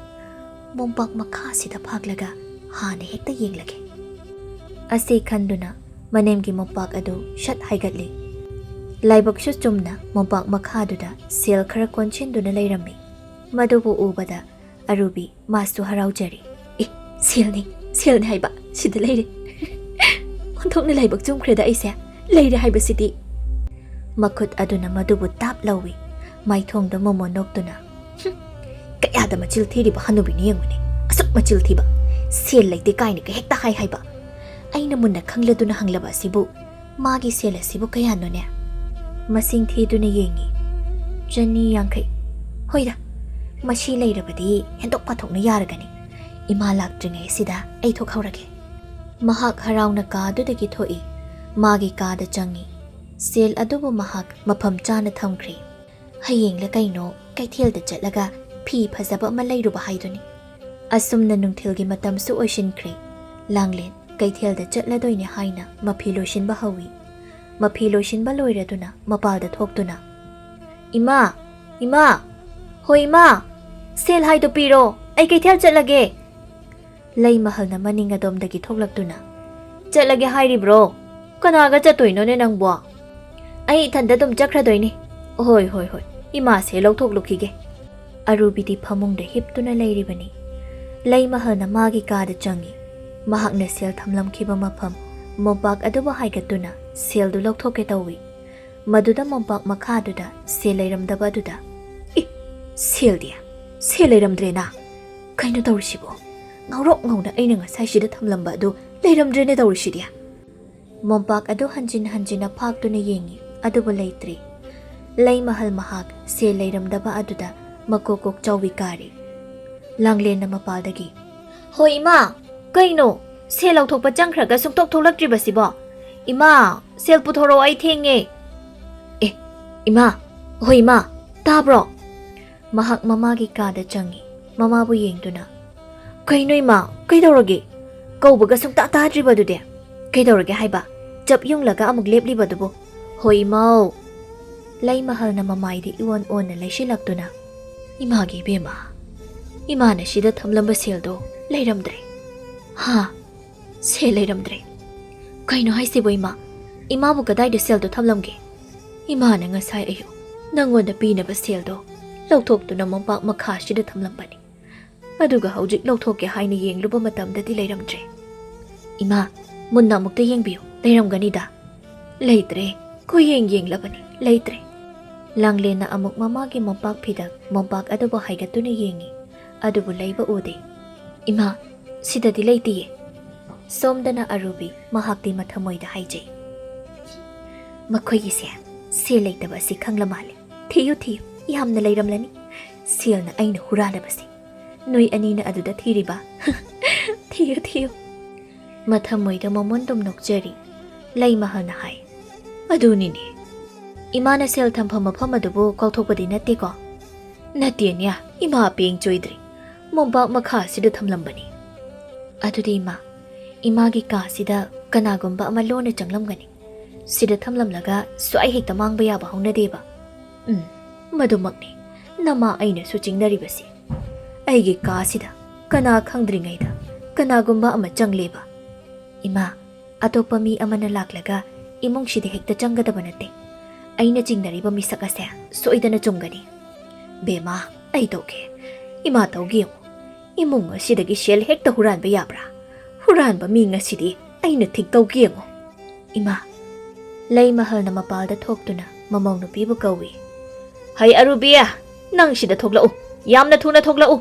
ꯃꯣꯝꯄꯥꯛ ꯃꯈꯥꯁꯤꯗ ꯐꯥꯛꯂꯒ ꯍꯥꯟꯅ ꯍꯦꯛꯇ ꯌꯦꯡꯂꯒꯦ꯫" ꯑꯁꯤ ꯈꯟꯗꯨꯅ ꯃꯅꯦꯝꯒꯤ ꯃꯣꯝꯄꯥꯛ ꯑꯗꯨ ꯁꯠ ꯍꯥꯏꯒꯠꯂꯤ꯫ ꯂꯥꯏꯕꯛꯁꯨ ꯆꯨꯝꯅ ꯃꯣꯝꯄꯥꯛ ꯃꯈꯥꯗꯨꯗ ꯁꯦꯜ ꯈꯔ ꯀꯣꯟꯁꯤꯟꯗꯨꯅ ꯂꯩꯔꯝꯃꯤ꯫ ꯃꯗꯨꯕꯨ ꯎꯕꯗ ꯑꯔꯨꯕꯤ ꯃꯥꯁꯨ ꯍꯔꯥꯎꯖꯔꯤ꯫ "ꯑꯦ, ꯁꯦꯜꯅꯤ, ꯁꯦꯜꯅꯤ ꯍꯥꯏꯕ, ꯁꯤꯗ ꯂꯩꯔꯦ꯫ ꯑꯣꯟꯊꯣꯛꯅ ꯂꯥꯏꯕꯛ ꯆꯨꯝꯈ꯭ꯔꯦꯗ ꯑꯩꯁꯦ, ꯂꯩꯔꯦ ꯍꯥꯏꯕꯁꯤꯗꯤ꯫" ꯃꯈꯨꯠ ꯑꯗꯨꯅ ꯃꯗꯨꯕꯨ ꯇꯥꯞ ꯂꯧꯏ꯫ ꯃꯥꯏꯊꯣꯡꯗ ꯃꯣꯃꯣꯟ ꯅꯣꯛꯇꯨꯅ, "ꯍꯨꯝ, ꯀꯌꯥꯗ ꯃꯆꯤꯜ ꯊꯤꯔꯤꯕ ꯍꯅꯨꯕꯤꯅꯤ ꯌꯦꯡꯉꯨꯅꯦ, ꯑꯁꯨꯛ ꯃꯆꯤꯜ ꯊꯤꯕ꯫ ꯁꯦꯜ ꯂꯩꯇꯦ ꯀꯥꯏꯅꯒ ꯍꯦꯛꯇ ꯍꯥꯏ ꯍꯥꯏꯕ꯫ ꯑꯩꯅ ꯃꯨꯟꯅ ꯈꯪꯂꯗꯨꯅ ꯍꯪꯂꯕ ꯑꯁꯤꯕꯨ, ꯃꯥꯒꯤ ꯁꯦꯜ ꯑꯁꯤꯕꯨ ꯀꯌꯥꯅꯣꯅꯦ?" ꯃꯁꯤꯡ ꯊꯤꯗꯨꯅ ꯌꯦꯡꯉꯤ꯫ "ꯆꯅꯤ ꯌꯥꯡꯈꯩ꯫ ꯍꯣꯏꯗ, ꯃꯁꯤ ꯂꯩꯔꯕꯗꯤ ꯍꯦꯟꯗꯣꯛ ꯄꯥꯊꯣꯛꯅ ꯌꯥꯔꯒꯅꯤ꯫ ꯏꯃꯥ ꯂꯥꯛꯇ꯭ꯔꯤꯉꯩꯁꯤꯗ ꯑꯩ ꯊꯣꯛꯍꯧꯔꯒꯦ꯫" ꯃꯍꯥꯛ ꯍꯔꯥꯎꯅ ꯀꯥꯗꯨꯗꯒꯤ ꯊꯣꯛꯏ꯫ ꯃꯥꯒꯤ ꯀꯥꯗ ꯆꯪꯉꯤ꯫ ꯁꯦꯜ ꯑꯗꯨꯕꯨ ꯃꯍꯥꯛ ꯃꯐꯝ ꯆꯥꯅ ꯊꯝꯈ꯭ꯔꯦ꯫ ꯍꯌꯦꯡꯂ ꯀꯩꯅꯣ ꯀꯩꯊꯦꯜꯗ ꯆꯠꯂꯒ ꯐꯤ ꯐꯖꯕ ꯑꯃ ꯂꯩꯔꯨꯕ ꯍꯥꯏꯗꯨꯅꯤ꯫ ꯑꯁꯨꯝꯅ ꯅꯨꯡꯊꯤꯜꯒꯤ ꯃꯇꯝꯁꯨ ꯑꯣꯏꯁꯤꯟꯈ꯭ꯔꯦ꯫ ꯂꯥꯡꯂꯦꯟ ꯀꯩꯊꯦꯜꯗ ꯆꯠꯂꯗꯣꯏꯅꯦ ꯍꯥꯏꯅ ꯃꯐꯤ ꯂꯣꯏꯁꯤꯟꯕ ꯍꯧꯏ꯫ ꯃꯐꯤ ꯂꯣꯏꯁꯤꯟꯕ ꯂꯣꯏꯔꯗꯨꯅ ꯃꯄꯥꯜꯗ ꯊꯣꯛꯇꯨꯅ, "ꯏꯃꯥ! ꯏꯃꯥ! ꯍꯣꯏ ꯏꯃꯥ! ꯁꯦꯜ ꯍꯥꯏꯗꯣ ꯄꯤꯔꯣ, ꯑꯩ ꯀꯩꯊꯦꯜ ꯆꯠꯂꯒꯦ!" ꯂꯩꯃꯍꯜꯅ ꯃꯅꯤꯡ ꯑꯗꯣꯝꯗꯒꯤ ꯊꯣꯛꯂꯛꯇꯨꯅ, "ꯆꯠꯂꯒꯦ ꯍꯥꯏꯔꯤꯕ꯭ꯔꯣ? ꯀꯅꯥꯒ ꯆꯠꯇꯣꯏꯅꯣꯅꯦ ꯅꯪꯕꯣ?" "ꯑꯩ ꯏꯊꯟꯗ ꯑꯗꯨꯝ ꯆꯠꯈ꯭ꯔꯗꯣꯏꯅꯤ꯫" "ꯍꯣꯏ, ꯍꯣꯏ, ꯍꯣꯏ, ꯏꯃꯥꯁꯦ ꯂꯧꯊꯣꯛꯂꯨꯈꯤꯒꯦ꯫" ꯑꯔꯨꯕꯤꯗꯤ ꯐꯃꯨꯡꯗ ꯍꯤꯞꯇꯨꯅ ꯂꯩꯔꯤꯕꯅꯤ꯫ ꯂꯩꯃꯍꯜꯅ ꯃꯥꯒꯤ ꯀꯥꯗ ꯆꯪꯏ꯫ ꯃꯍꯥꯛꯅ ꯁꯦꯜ ꯊꯝꯂꯝꯈꯤꯕ ꯃꯐꯝ ꯃꯣꯝꯄꯥꯛ ꯑꯗꯨꯕꯨ ꯍꯥꯏꯒꯠꯇꯨꯅ ꯁꯦꯜꯗꯨ ꯂꯧꯊꯣꯛꯀꯦ ꯇꯧꯏ꯫ ꯃꯗꯨꯗ ꯃꯣꯝꯄꯥꯛ ꯃꯈꯥꯗꯨꯗ ꯁꯦꯜ ꯂꯩꯔꯝꯗꯕ ꯑꯗꯨꯗ, "ꯑꯦ, ꯁꯦꯜꯗꯤ? ꯁꯦꯜ ꯂꯩꯔꯝꯗ꯭ꯔꯦꯅ? ꯀꯩꯅꯣ ꯇꯧꯔꯤꯁꯤꯕꯣ? ꯉꯧꯔꯣꯛ ꯉꯧꯅ ꯑꯩꯅ ꯉꯁꯥꯏ ꯁꯤꯗ ꯊꯝꯂꯝꯕ ꯑꯗꯨ ꯂꯩꯔꯝꯗ꯭ꯔꯦꯅꯦ ꯇꯧꯔꯤꯁꯤꯗꯤ?" ꯃꯣꯝꯄꯥꯛ ꯑꯗꯨ ꯍꯟꯖꯤꯟ ꯍꯟꯖꯤꯟꯅ ꯐꯥꯛꯇꯨꯅ ꯌꯦꯡꯏ, ꯑꯗꯨꯕꯨ ꯂꯩꯇ꯭ꯔꯦ꯫ ꯂꯩꯃꯍꯜ ꯃꯍꯥꯛ ꯁꯦꯜ ꯂꯩꯔꯝꯗꯕ ꯑꯗꯨꯗ ꯃꯀꯣꯛ ꯀꯣꯛ ꯆꯥꯎꯏ ꯀꯥꯔꯤ꯫ ꯂꯥꯡꯂꯦꯟꯅ ꯃꯄꯥꯜꯗꯒꯤ, "ꯍꯣꯏ ꯏꯃꯥ, ꯀꯩꯅꯣ? ꯁꯦꯜ ꯂꯧꯊꯣꯛꯄ ꯆꯪꯈ꯭ꯔꯒ ꯁꯨꯡꯊꯣꯛ ꯊꯣꯛꯂꯛꯇ꯭ꯔꯤꯕꯁꯤꯕꯣ? ꯏꯃꯥ, ꯁꯦꯜ ꯄꯨꯊꯣꯔꯛꯑꯣ, ꯑꯩ ꯊꯦꯡꯉꯦ꯫" "ꯑꯦ, ꯏꯃꯥ, ꯍꯣꯏ ꯏꯃꯥ, ꯇꯥꯕ꯭ꯔꯣ?" ꯃꯍꯥꯛ ꯃꯃꯥꯒꯤ ꯀꯥꯗ ꯆꯪꯏ꯫ ꯃꯃꯥꯕꯨ ꯌꯦꯡꯗꯨꯅ, "ꯀꯩꯅꯣ ꯏꯃꯥ, ꯀꯩꯗꯧꯔꯒꯦ? ꯀꯧꯕꯒ ꯁꯨꯡꯇꯥ ꯇꯥꯗ꯭ꯔꯤꯕꯗꯨꯗꯤ? ꯀꯩꯗꯧꯔꯒꯦ ꯍꯥꯏꯕ? ꯆꯞ ꯌꯨꯡꯂꯒ ꯑꯃꯨꯛ ꯂꯦꯞꯂꯤꯕꯗꯨꯕꯨ?" "ꯍꯣꯏ ꯏꯃꯥꯎ꯫" ꯂꯩꯃꯍꯜꯅ ꯃꯃꯥꯏꯗ ꯏꯑꯣꯟ ꯑꯣꯟꯅ ꯂꯩꯁꯤꯜꯂꯛꯇꯨꯅ, "ꯏꯃꯥꯒꯤ ꯏꯕꯦꯝꯃ, ꯏꯃꯥꯅ ꯁꯤꯗ ꯊꯝꯂꯝꯕ ꯁꯦꯜꯗꯣ ꯂꯩꯔꯝꯗ꯭ꯔꯦ꯫" "ꯍꯥ? ꯁꯦꯜ ꯂꯩꯔꯝꯗ꯭ꯔꯦ? ꯀꯩꯅꯣ ꯍꯥꯏꯁꯤꯕꯣ ꯏꯃꯥ? ꯏꯃꯥꯕꯨ ꯀꯗꯥꯏꯗ ꯁꯦꯜꯗꯣ ꯊꯝꯂꯝꯒꯦ? ꯏꯃꯥꯅ ꯉꯁꯥꯏ ꯑꯌꯨꯛ ꯅꯪꯉꯣꯟꯗ ꯄꯤꯅꯕ ꯁꯦꯜꯗꯣ ꯂꯧꯊꯣꯛꯇꯨꯅ ꯃꯣꯝꯄꯥꯛ ꯃꯈꯥꯁꯤꯗ ꯊꯝꯂꯝꯕꯅꯤ꯫ ꯑꯗꯨꯒ ꯍꯧꯖꯤꯛ ꯂꯧꯊꯣꯛꯀꯦ ꯍꯥꯏꯅ ꯌꯦꯡꯂꯨꯕ ꯃꯇꯝꯗꯗꯤ ꯂꯩꯔꯝꯗ꯭ꯔꯦ꯫ ꯏꯃꯥ, ꯃꯨꯟꯅ ꯑꯃꯨꯛꯇ ꯌꯦꯡꯕꯤꯌꯨ, ꯂꯩꯔꯝꯒꯅꯤꯗ꯫" "ꯂꯩꯇ꯭ꯔꯦ, ꯈꯨꯌꯦꯡ ꯌꯦꯡꯂꯕꯅꯤ, ꯂꯩꯇ꯭ꯔꯦ꯫" ꯂꯥꯡꯂꯦꯟꯅ ꯑꯃꯨꯛ ꯃꯃꯥꯒꯤ ꯃꯣꯝꯄꯥꯛ ꯐꯤꯗꯛ ꯃꯣꯝꯄꯥꯛ ꯑꯗꯨꯕꯨ ꯍꯥꯏꯒꯠꯇꯨꯅ ꯌꯦꯡꯏ, ꯑꯗꯨꯕꯨ ꯂꯩꯕ ꯎꯗꯦ꯫ "ꯏꯃꯥ, ꯁꯤꯗꯗꯤ ꯂꯩꯇꯤꯌꯦ꯫" ꯁꯣꯝꯗꯅ ꯑꯔꯨꯕꯤ ꯃꯍꯥꯛꯇꯤ ꯃꯊꯃꯣꯏꯗ ꯍꯥꯏꯖꯩ, "ꯃꯈꯣꯏꯒꯤꯁꯦ ꯁꯦꯜ ꯂꯩꯇꯕ ꯑꯁꯤ ꯈꯪꯂ ꯃꯥꯜꯂꯦ꯫ ꯊꯤꯌꯨ, ꯊꯤꯌꯨ, ꯌꯥꯝꯅ ꯂꯩꯔꯝꯂꯅꯤ꯫ ꯁꯦꯜꯅ ꯑꯩꯅ ꯍꯨꯔꯥꯜꯂꯕꯁꯦ꯫ ꯅꯣꯏ ꯑꯅꯤꯅ ꯑꯗꯨꯗ ꯊꯤꯔꯤꯕ? ꯊꯤꯌꯨ, ꯊꯤꯌꯨ꯫" ꯃꯊꯃꯣꯏꯗ ꯃꯃꯣꯟꯗꯨꯝ ꯅꯣꯛꯆꯔꯤ꯫ ꯂꯩꯃꯍꯜꯅ ꯍꯥꯏ, ꯑꯗꯨꯅꯤꯅꯦ꯫ ꯏꯃꯥꯅ ꯁꯦꯜ ꯊꯝꯐꯝ ꯃꯐꯝ ꯑꯗꯨꯕꯨ ꯀꯥꯎꯊꯣꯛꯄꯗꯤ ꯅꯠꯇꯦꯀꯣ? ꯅꯠꯇꯦꯅꯦ, ꯏꯃꯥ ꯄꯦꯡ ꯆꯣꯏꯗ꯭ꯔꯤ꯫ ꯃꯣꯝꯄꯥꯛ ꯃꯈꯥ ꯑꯁꯤꯗ ꯊꯝꯂꯝꯕꯅꯤ꯫ ꯑꯗꯨꯗꯤ ꯏꯃꯥ, ꯏꯃꯥꯒꯤ ꯀꯥꯁꯤꯗ ꯀꯅꯥꯒꯨꯝꯕ ꯑꯃ ꯂꯣꯟꯅ ꯆꯪꯂꯝꯒꯅꯤ꯫ ꯁꯤꯗ ꯊꯝꯂꯝꯂꯒ ꯁ꯭ꯋꯥꯏ ꯍꯦꯛꯇ ꯃꯥꯡꯕ ꯌꯥꯕ ꯍꯧꯅꯗꯦꯕ꯫ ꯎꯝ, ꯃꯗꯨꯃꯛꯅꯤ꯫ ꯅꯃꯥ ꯑꯩꯅꯁꯨ ꯆꯤꯡꯅꯔꯤꯕꯁꯤ꯫ ꯑꯩꯒꯤ ꯀꯥꯁꯤꯗ ꯀꯅꯥ ꯈꯪꯗ꯭ꯔꯤꯉꯩꯗ ꯀꯅꯥꯒꯨꯝꯕ ꯑꯃ ꯆꯪꯂꯦꯕ꯫ ꯏꯃꯥ, ꯑꯇꯣꯞꯄ ꯃꯤ ꯑꯃꯅ ꯂꯥꯛꯂꯒ ꯏꯃꯨꯡꯁꯤꯗ ꯍꯦꯛꯇ ꯆꯪꯒꯗꯕ ꯅꯠꯇꯦ꯫ ꯑꯩꯅ ꯆꯤꯡꯅꯔꯤꯕ ꯃꯤꯁꯛ ꯑꯁꯦ ꯁꯣꯏꯗꯅ ꯆꯨꯝꯒꯅꯤ꯫ ꯕꯦꯝꯃ, ꯑꯩ ꯇꯧꯒꯦ꯫ ꯏꯃꯥ ꯇꯧꯒꯦ ꯌꯦꯡꯉꯨ꯫ ꯏꯃꯨꯡ ꯑꯁꯤꯗꯒꯤ ꯁꯦꯜ ꯍꯦꯛꯇ ꯍꯨꯔꯥꯟꯕ ꯌꯥꯕ꯭ꯔꯥ? ꯍꯨꯔꯥꯟꯕ ꯃꯤ ꯉꯁꯤꯗꯤ ꯑꯩꯅ ꯊꯤꯛꯇꯧꯒꯦ ꯌꯦꯡꯉꯨ꯫ ꯏꯃꯥ, ꯂꯩꯃꯍꯜꯅ ꯃꯄꯥꯜꯗ ꯊꯣꯛꯇꯨꯅ ꯃꯃꯧ ꯅꯨꯄꯤꯕꯨ ꯀꯧꯏ꯫ "ꯍꯩ ꯑꯔꯨꯕꯤ, ꯅꯪ ꯁꯤꯗ ꯊꯣꯛꯂꯛꯎ꯫ ꯌꯥꯝꯅ ꯊꯨꯅ ꯊꯣꯛꯂꯛꯎ!"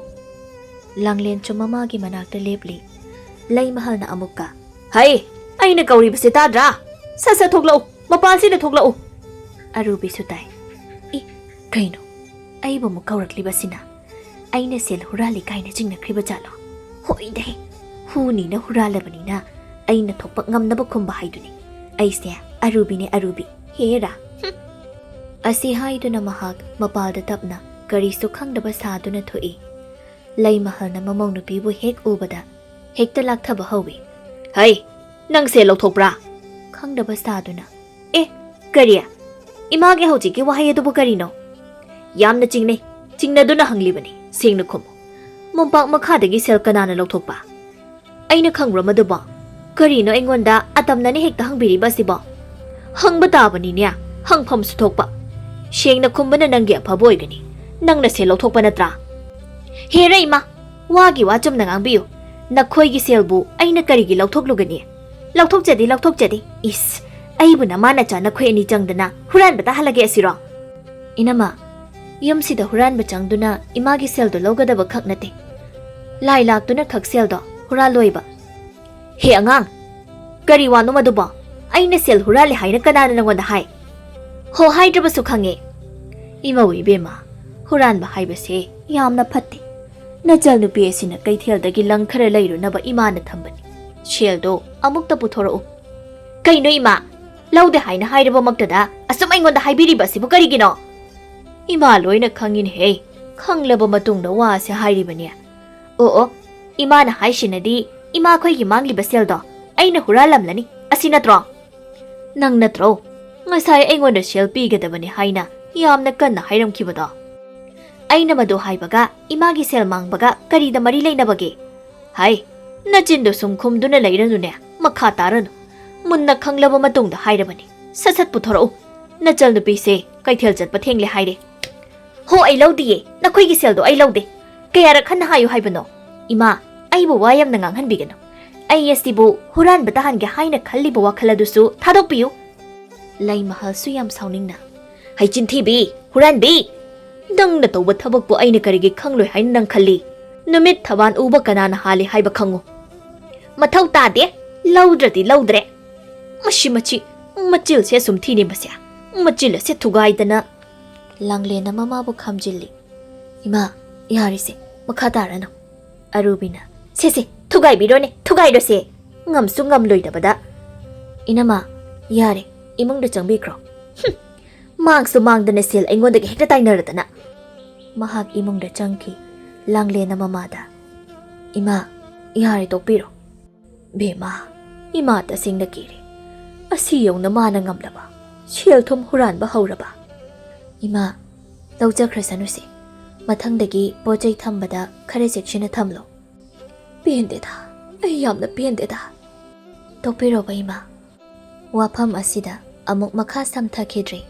ꯂꯥꯡꯂꯦꯟꯁꯨ ꯃꯃꯥꯒꯤ ꯃꯅꯥꯛꯇ ꯂꯦꯞꯂꯤ꯫ ꯂꯩꯃꯍꯜꯅ ꯑꯃꯨꯛꯀ, "ꯍꯩ, ꯑꯩꯅ ꯀꯧꯔꯤꯕꯁꯤ ꯇꯥꯗ꯭ꯔꯥ? ꯁꯠ ꯁꯠ ꯊꯣꯛꯂꯛꯎ, ꯃꯄꯥꯜꯁꯤꯗ ꯊꯣꯛꯂꯛꯎ!" ꯑꯔꯨꯕꯤꯁꯨ ꯇꯥꯏ꯫ "ꯏ, ꯀꯩꯅꯣ? ꯑꯩꯕꯨ ꯑꯃꯨꯛ ꯀꯧꯔꯛꯂꯤꯕꯁꯤꯅ? ꯑꯩꯅ ꯁꯦꯜ ꯍꯨꯔꯥꯜꯂꯤ ꯀꯥꯏꯅ ꯆꯤꯡꯅꯈ꯭ꯔꯤꯕ ꯖꯥꯠꯂꯣ? ꯍꯣꯏꯗꯦ, ꯍꯨꯅꯤꯅ ꯍꯨꯔꯥꯜꯂꯕꯅꯤꯅ ꯑꯩꯅ ꯊꯣꯛꯄ ꯉꯝꯅꯕ ꯈꯨꯝꯕ ꯍꯥꯏꯗꯨꯅꯤ꯫ ꯑꯩꯁꯦ ꯑꯔꯨꯕꯤꯅꯦ, ꯑꯔꯨꯕꯤ꯫ ꯍꯦꯔꯥ!" ꯍꯨꯝ꯫ ꯑꯁꯤ ꯍꯥꯏꯗꯨꯅ ꯃꯍꯥꯛ ꯃꯄꯥꯜꯗ ꯇꯞꯅ, ꯀꯔꯤꯁꯨ ꯈꯪꯗꯕ ꯁꯥꯗꯨꯅ ꯊꯣꯛꯏ꯫ ꯂꯩꯃꯍꯜꯅ ꯃꯃꯧ ꯅꯨꯄꯤꯕꯨ ꯍꯦꯛ ꯎꯕꯗ ꯍꯦꯛꯇ ꯂꯥꯛꯊꯕ ꯍꯧꯏ꯫ "ꯍꯩ, ꯅꯪ ꯁꯦꯜ ꯂꯧꯊꯣꯛꯄ꯭ꯔꯥ?" ꯈꯪꯗꯕ ꯁꯥꯗꯨꯅ, "ꯑꯦ, ꯀꯔꯤ? ꯏꯃꯥꯒꯤ ꯍꯧꯖꯤꯛꯀꯤ ꯋꯥꯍꯩ ꯑꯗꯨꯕꯨ ꯀꯔꯤꯅꯣ?" "ꯌꯥꯝꯅ ꯆꯤꯡꯅꯩ, ꯆꯤꯡꯅꯗꯨꯅ ꯍꯪꯂꯤꯕꯅꯤ, ꯁꯦꯡꯅ ꯈꯨꯝꯃꯨ꯫ ꯃꯣꯝꯄꯥꯛ ꯃꯈꯥꯗꯒꯤ ꯁꯦꯜ ꯀꯅꯥꯅ ꯂꯧꯊꯣꯛꯄ?" "ꯑꯩꯅ ꯈꯪꯕ꯭ꯔꯣ ꯃꯗꯨꯕꯣ? ꯀꯔꯤꯅꯣ ꯑꯩꯉꯣꯟꯗ ꯑꯇꯝꯅꯅ ꯍꯦꯛꯇ ꯍꯪꯕꯤꯔꯤꯕ ꯑꯁꯤꯕꯣ? ꯍꯪꯕ ꯇꯥꯕꯅꯤꯅꯦ, ꯍꯪꯐꯝꯁꯨ ꯊꯣꯛꯄ꯫ ꯁꯦꯡꯅ ꯈꯨꯝꯕꯅ ꯅꯪꯒꯤ ꯑꯐꯕ ꯑꯣꯏꯒꯅꯤ꯫ ꯅꯪꯅ ꯁꯦꯜ ꯂꯧꯊꯣꯛꯄ ꯅꯠꯇ꯭ꯔꯥ?" "ꯍꯦꯔ ꯏꯃꯥ, ꯋꯥꯒꯤ ꯋꯥ ꯆꯨꯝꯅ ꯉꯥꯡꯕꯤꯌꯨ꯫ ꯅꯈꯣꯏꯒꯤ ꯁꯦꯜꯕꯨ ꯑꯩꯅ ꯀꯔꯤꯒꯤ ꯂꯧꯊꯣꯛꯂꯨꯒꯅꯤ? ꯂꯧꯊꯣꯛꯆꯗꯦ, ꯂꯧꯊꯣꯛꯆꯗꯦ꯫ ꯏꯁ, ꯑꯩꯕꯨ ꯅꯃꯥ ꯅꯆꯥ ꯅꯈꯣꯏ ꯑꯅꯤ ꯆꯪꯗꯅ ꯍꯨꯔꯥꯟꯕ ꯇꯥꯍꯜꯂꯒꯦ ꯑꯁꯤꯔꯣ?" "ꯏꯅꯝꯃ, ꯌꯨꯝꯁꯤꯗ ꯍꯨꯔꯥꯟꯕ ꯆꯪꯗꯨꯅ ꯏꯃꯥꯒꯤ ꯁꯦꯜꯗꯣ ꯂꯧꯒꯗꯕ ꯈꯛ ꯅꯠꯇꯦ꯫ ꯂꯥꯏ ꯂꯥꯛꯇꯨꯅ ꯈꯛ ꯁꯦꯜꯗꯣ ꯍꯨꯔꯥꯜꯂꯣꯏꯕ꯫" "ꯍꯦ ꯑꯉꯥꯡ, ꯀꯔꯤ ꯋꯥꯅꯣ ꯃꯗꯨꯕꯣ? ꯑꯩꯅ ꯁꯦꯜ ꯍꯨꯔꯥꯜꯂꯦ ꯍꯥꯏꯅ ꯀꯅꯥꯅ ꯅꯪꯉꯣꯟꯗ ꯍꯥꯏ?" "ꯍꯣ, ꯍꯥꯏꯗ꯭ꯔꯕꯁꯨ ꯈꯪꯉꯦ꯫" "ꯏꯃꯧ ꯏꯕꯦꯝꯃ, ꯍꯨꯔꯥꯟꯕ ꯍꯥꯏꯕꯁꯦ ꯌꯥꯝꯅ ꯐꯠꯇꯦ꯫ ꯅꯆꯜꯅꯨꯄꯤ ꯑꯁꯤꯅ ꯀꯩꯊꯦꯜꯗꯒꯤ ꯂꯪ ꯈꯔ ꯂꯩꯔꯨꯅꯕ ꯏꯃꯥꯅ ꯊꯝꯕꯅꯤ꯫ ꯁꯦꯜꯗꯣ ꯑꯃꯨꯛꯇ ꯄꯨꯊꯣꯔꯛꯎ꯫" "ꯀꯩꯅꯣ ꯏꯃꯥ? ꯂꯧꯗꯦ ꯍꯥꯏꯅ ꯍꯥꯏꯔꯕꯃꯛꯇꯗ ꯑꯁꯨꯝ ꯑꯩꯉꯣꯟꯗ ꯍꯥꯏꯕꯤꯔꯤꯕ ꯑꯁꯤꯕꯨ ꯀꯔꯤꯒꯤꯅꯣ? ꯏꯃꯥ ꯂꯣꯏꯅ ꯈꯪꯉꯤꯅꯦꯍꯦ꯫ ꯈꯪꯂꯕ ꯃꯇꯨꯡꯗ ꯋꯥꯁꯦ ꯍꯥꯏꯔꯤꯕꯅꯦ꯫ ꯑꯣ ꯑꯣ, ꯏꯃꯥꯅ ꯍꯥꯏꯁꯤꯅꯗꯤ ꯏꯃꯥꯈꯣꯏꯒꯤ ꯃꯥꯡꯂꯤꯕ ꯁꯦꯜꯗꯣ ꯑꯩꯅ ꯍꯨꯔꯥꯜꯂꯝꯂꯅꯤ, ꯑꯁꯤ ꯅꯠꯇ꯭ꯔꯣ? ꯅꯪ ꯅꯠꯇ꯭ꯔꯣ ꯉꯁꯥꯏ ꯑꯩꯉꯣꯟꯗ ꯁꯦꯜ ꯄꯤꯒꯗꯕꯅꯤ ꯍꯥꯏꯅ ꯌꯥꯝꯅ ꯀꯟꯅ ꯍꯥꯏꯔꯝꯈꯤꯕꯗꯣ? ꯑꯩꯅ ꯃꯗꯨ ꯍꯥꯏꯕꯒ ꯏꯃꯥꯒꯤ ꯁꯦꯜ ꯃꯥꯡꯕꯒ ꯀꯔꯤꯗ ꯃꯔꯤ ꯂꯩꯅꯕꯒꯦ? ꯍꯥꯏ, ꯅꯆꯤꯟꯗꯣ ꯁꯨꯝ ꯈꯨꯝꯗꯨꯅ ꯂꯩꯔꯅꯨꯅꯦ, ꯃꯈꯥ ꯇꯥꯔꯅꯨ꯫ ꯃꯨꯟꯅ ꯈꯪꯂꯕ ꯃꯇꯨꯡꯗ ꯍꯥꯏꯔꯕꯅꯤ꯫ ꯁꯠ ꯁꯠ ꯄꯨꯊꯣꯔꯛꯎ꯫ ꯅꯆꯜ ꯅꯨꯄꯤꯁꯦ ꯀꯩꯊꯦꯜ ꯆꯠꯄ ꯊꯦꯡꯂꯦ ꯍꯥꯏꯔꯦ꯫ ꯍꯣ, ꯑꯩ ꯂꯧꯗꯤꯌꯦ, ꯅꯈꯣꯏꯒꯤ ꯁꯦꯜꯗꯣ ꯑꯩ ꯂꯧꯗꯦ꯫ ꯀꯌꯥꯔꯛ ꯍꯟꯅ ꯍꯥꯏꯌꯨ ꯍꯥꯏꯕꯅꯣ? ꯏꯃꯥ, ꯑꯩꯕꯨ ꯋꯥ ꯌꯥꯝꯅ ꯉꯥꯡꯍꯟꯕꯤꯒꯅꯨ꯫ ꯑꯩ ꯑꯁꯤꯕꯨ ꯍꯨꯔꯥꯟꯕ ꯇꯥꯍꯟꯒꯦ ꯍꯥꯏꯅ ꯈꯜꯂꯤꯕ ꯋꯥꯈꯜ ꯑꯗꯨꯁꯨ ꯊꯥꯗꯣꯛꯄꯤꯌꯨ꯫ ꯂꯩꯃꯍꯜꯁꯨ ꯌꯥꯝ ꯁꯥꯎꯅꯤꯡꯅ, ꯍꯩꯆꯤꯟ ꯊꯤꯕꯤ, ꯍꯨꯔꯥꯟꯕꯤ! ꯅꯪꯅ ꯇꯧꯕ ꯊꯕꯛꯄꯨ ꯑꯩꯅ ꯀꯔꯤꯒꯤ ꯈꯪꯂꯣꯏ ꯍꯥꯏꯅ ꯅꯪ ꯈꯜꯂꯤ? ꯅꯨꯃꯤꯠ ꯊꯕꯥꯟ ꯎꯕ ꯀꯅꯥꯅ ꯍꯥꯜꯂꯤ ꯍꯥꯏꯕ ꯈꯪꯉꯨ꯫ ꯃꯊꯧ ꯇꯥꯗꯦ, ꯂꯧꯗ꯭ꯔꯗꯤ ꯂꯧꯗ꯭ꯔꯦ꯫ ꯃꯁꯤ ꯃꯆꯤ, ꯃꯆꯤꯜꯁꯦ ꯑꯁꯨꯝ ꯊꯤꯅꯤ ꯃꯁꯦ꯫ ꯃꯆꯤꯜ ꯑꯁꯦ ꯊꯨꯒꯥꯏꯗꯅ꯫ ꯂꯥꯡꯂꯦꯟꯅ ꯃꯃꯥꯕꯨ ꯈꯥꯝꯖꯤꯜꯂꯤ꯫ ꯏꯃꯥ, ꯌꯥꯔꯤꯁꯦ, ꯃꯈꯥ ꯇꯥꯔꯅꯨ꯫ ꯑꯔꯨꯕꯤꯅ, ꯁꯦ ꯁꯦ, ꯊꯨꯒꯥꯏꯕꯤꯔꯣꯅꯦ, ꯊꯨꯒꯥꯏꯔꯣꯁꯦ꯫ ꯉꯝꯁꯨ ꯉꯝꯂꯣꯏꯗꯕꯗ꯫ ꯏꯅꯃ, ꯌꯥꯔꯦ, ꯏꯃꯨꯡꯗ ꯆꯪꯕꯤꯈ꯭ꯔꯣ꯫ ꯍꯨꯝ, ꯃꯥꯡꯁꯨ ꯃꯥꯡꯗꯅ ꯁꯦꯜ ꯑꯩꯉꯣꯟꯗꯒꯤ ꯍꯦꯛꯇ ꯇꯥꯏꯅꯔꯗꯅ꯫ ꯃꯍꯥꯛ ꯏꯃꯨꯡꯗ ꯆꯪꯈꯤ꯫ ꯂꯥꯡꯂꯦꯟꯅ ꯃꯃꯥꯗ, ꯏꯃꯥ, ꯌꯥꯔꯦ, ꯇꯣꯛꯄꯤꯔꯣ꯫ ꯕꯦꯝꯃ, ꯏꯃꯥ ꯇꯁꯦꯡꯅ ꯀꯤꯔꯦ꯫ ꯑꯁꯤ ꯌꯧꯅ ꯃꯥꯅ ꯉꯝꯂꯕ, ꯁꯦꯜ ꯊꯨꯝ ꯍꯨꯔꯥꯟꯕ ꯍꯧꯔꯕ꯫ ꯏꯃꯥ, ꯂꯧꯖꯈ꯭ꯔꯁꯅꯨꯁꯦ꯫ ꯃꯊꯪꯗꯒꯤ ꯄꯣꯠ ꯆꯩ ꯊꯝꯕꯗ ꯈꯔ ꯆꯦꯛꯁꯤꯟꯅ ꯊꯝꯂꯣ꯫ ꯄꯦꯟꯗꯦꯗ, ꯑꯩ ꯌꯥꯝꯅ ꯄꯦꯟꯗꯦꯗ꯫ ꯇꯣꯛꯄꯤꯔꯣꯕ ꯏꯃꯥ꯫ ꯋꯥꯐꯝ ꯑꯁꯤꯗ ꯑꯃꯨꯛ ꯃꯈꯥ ꯁꯝꯊꯈꯤꯗ꯭ꯔꯦ꯫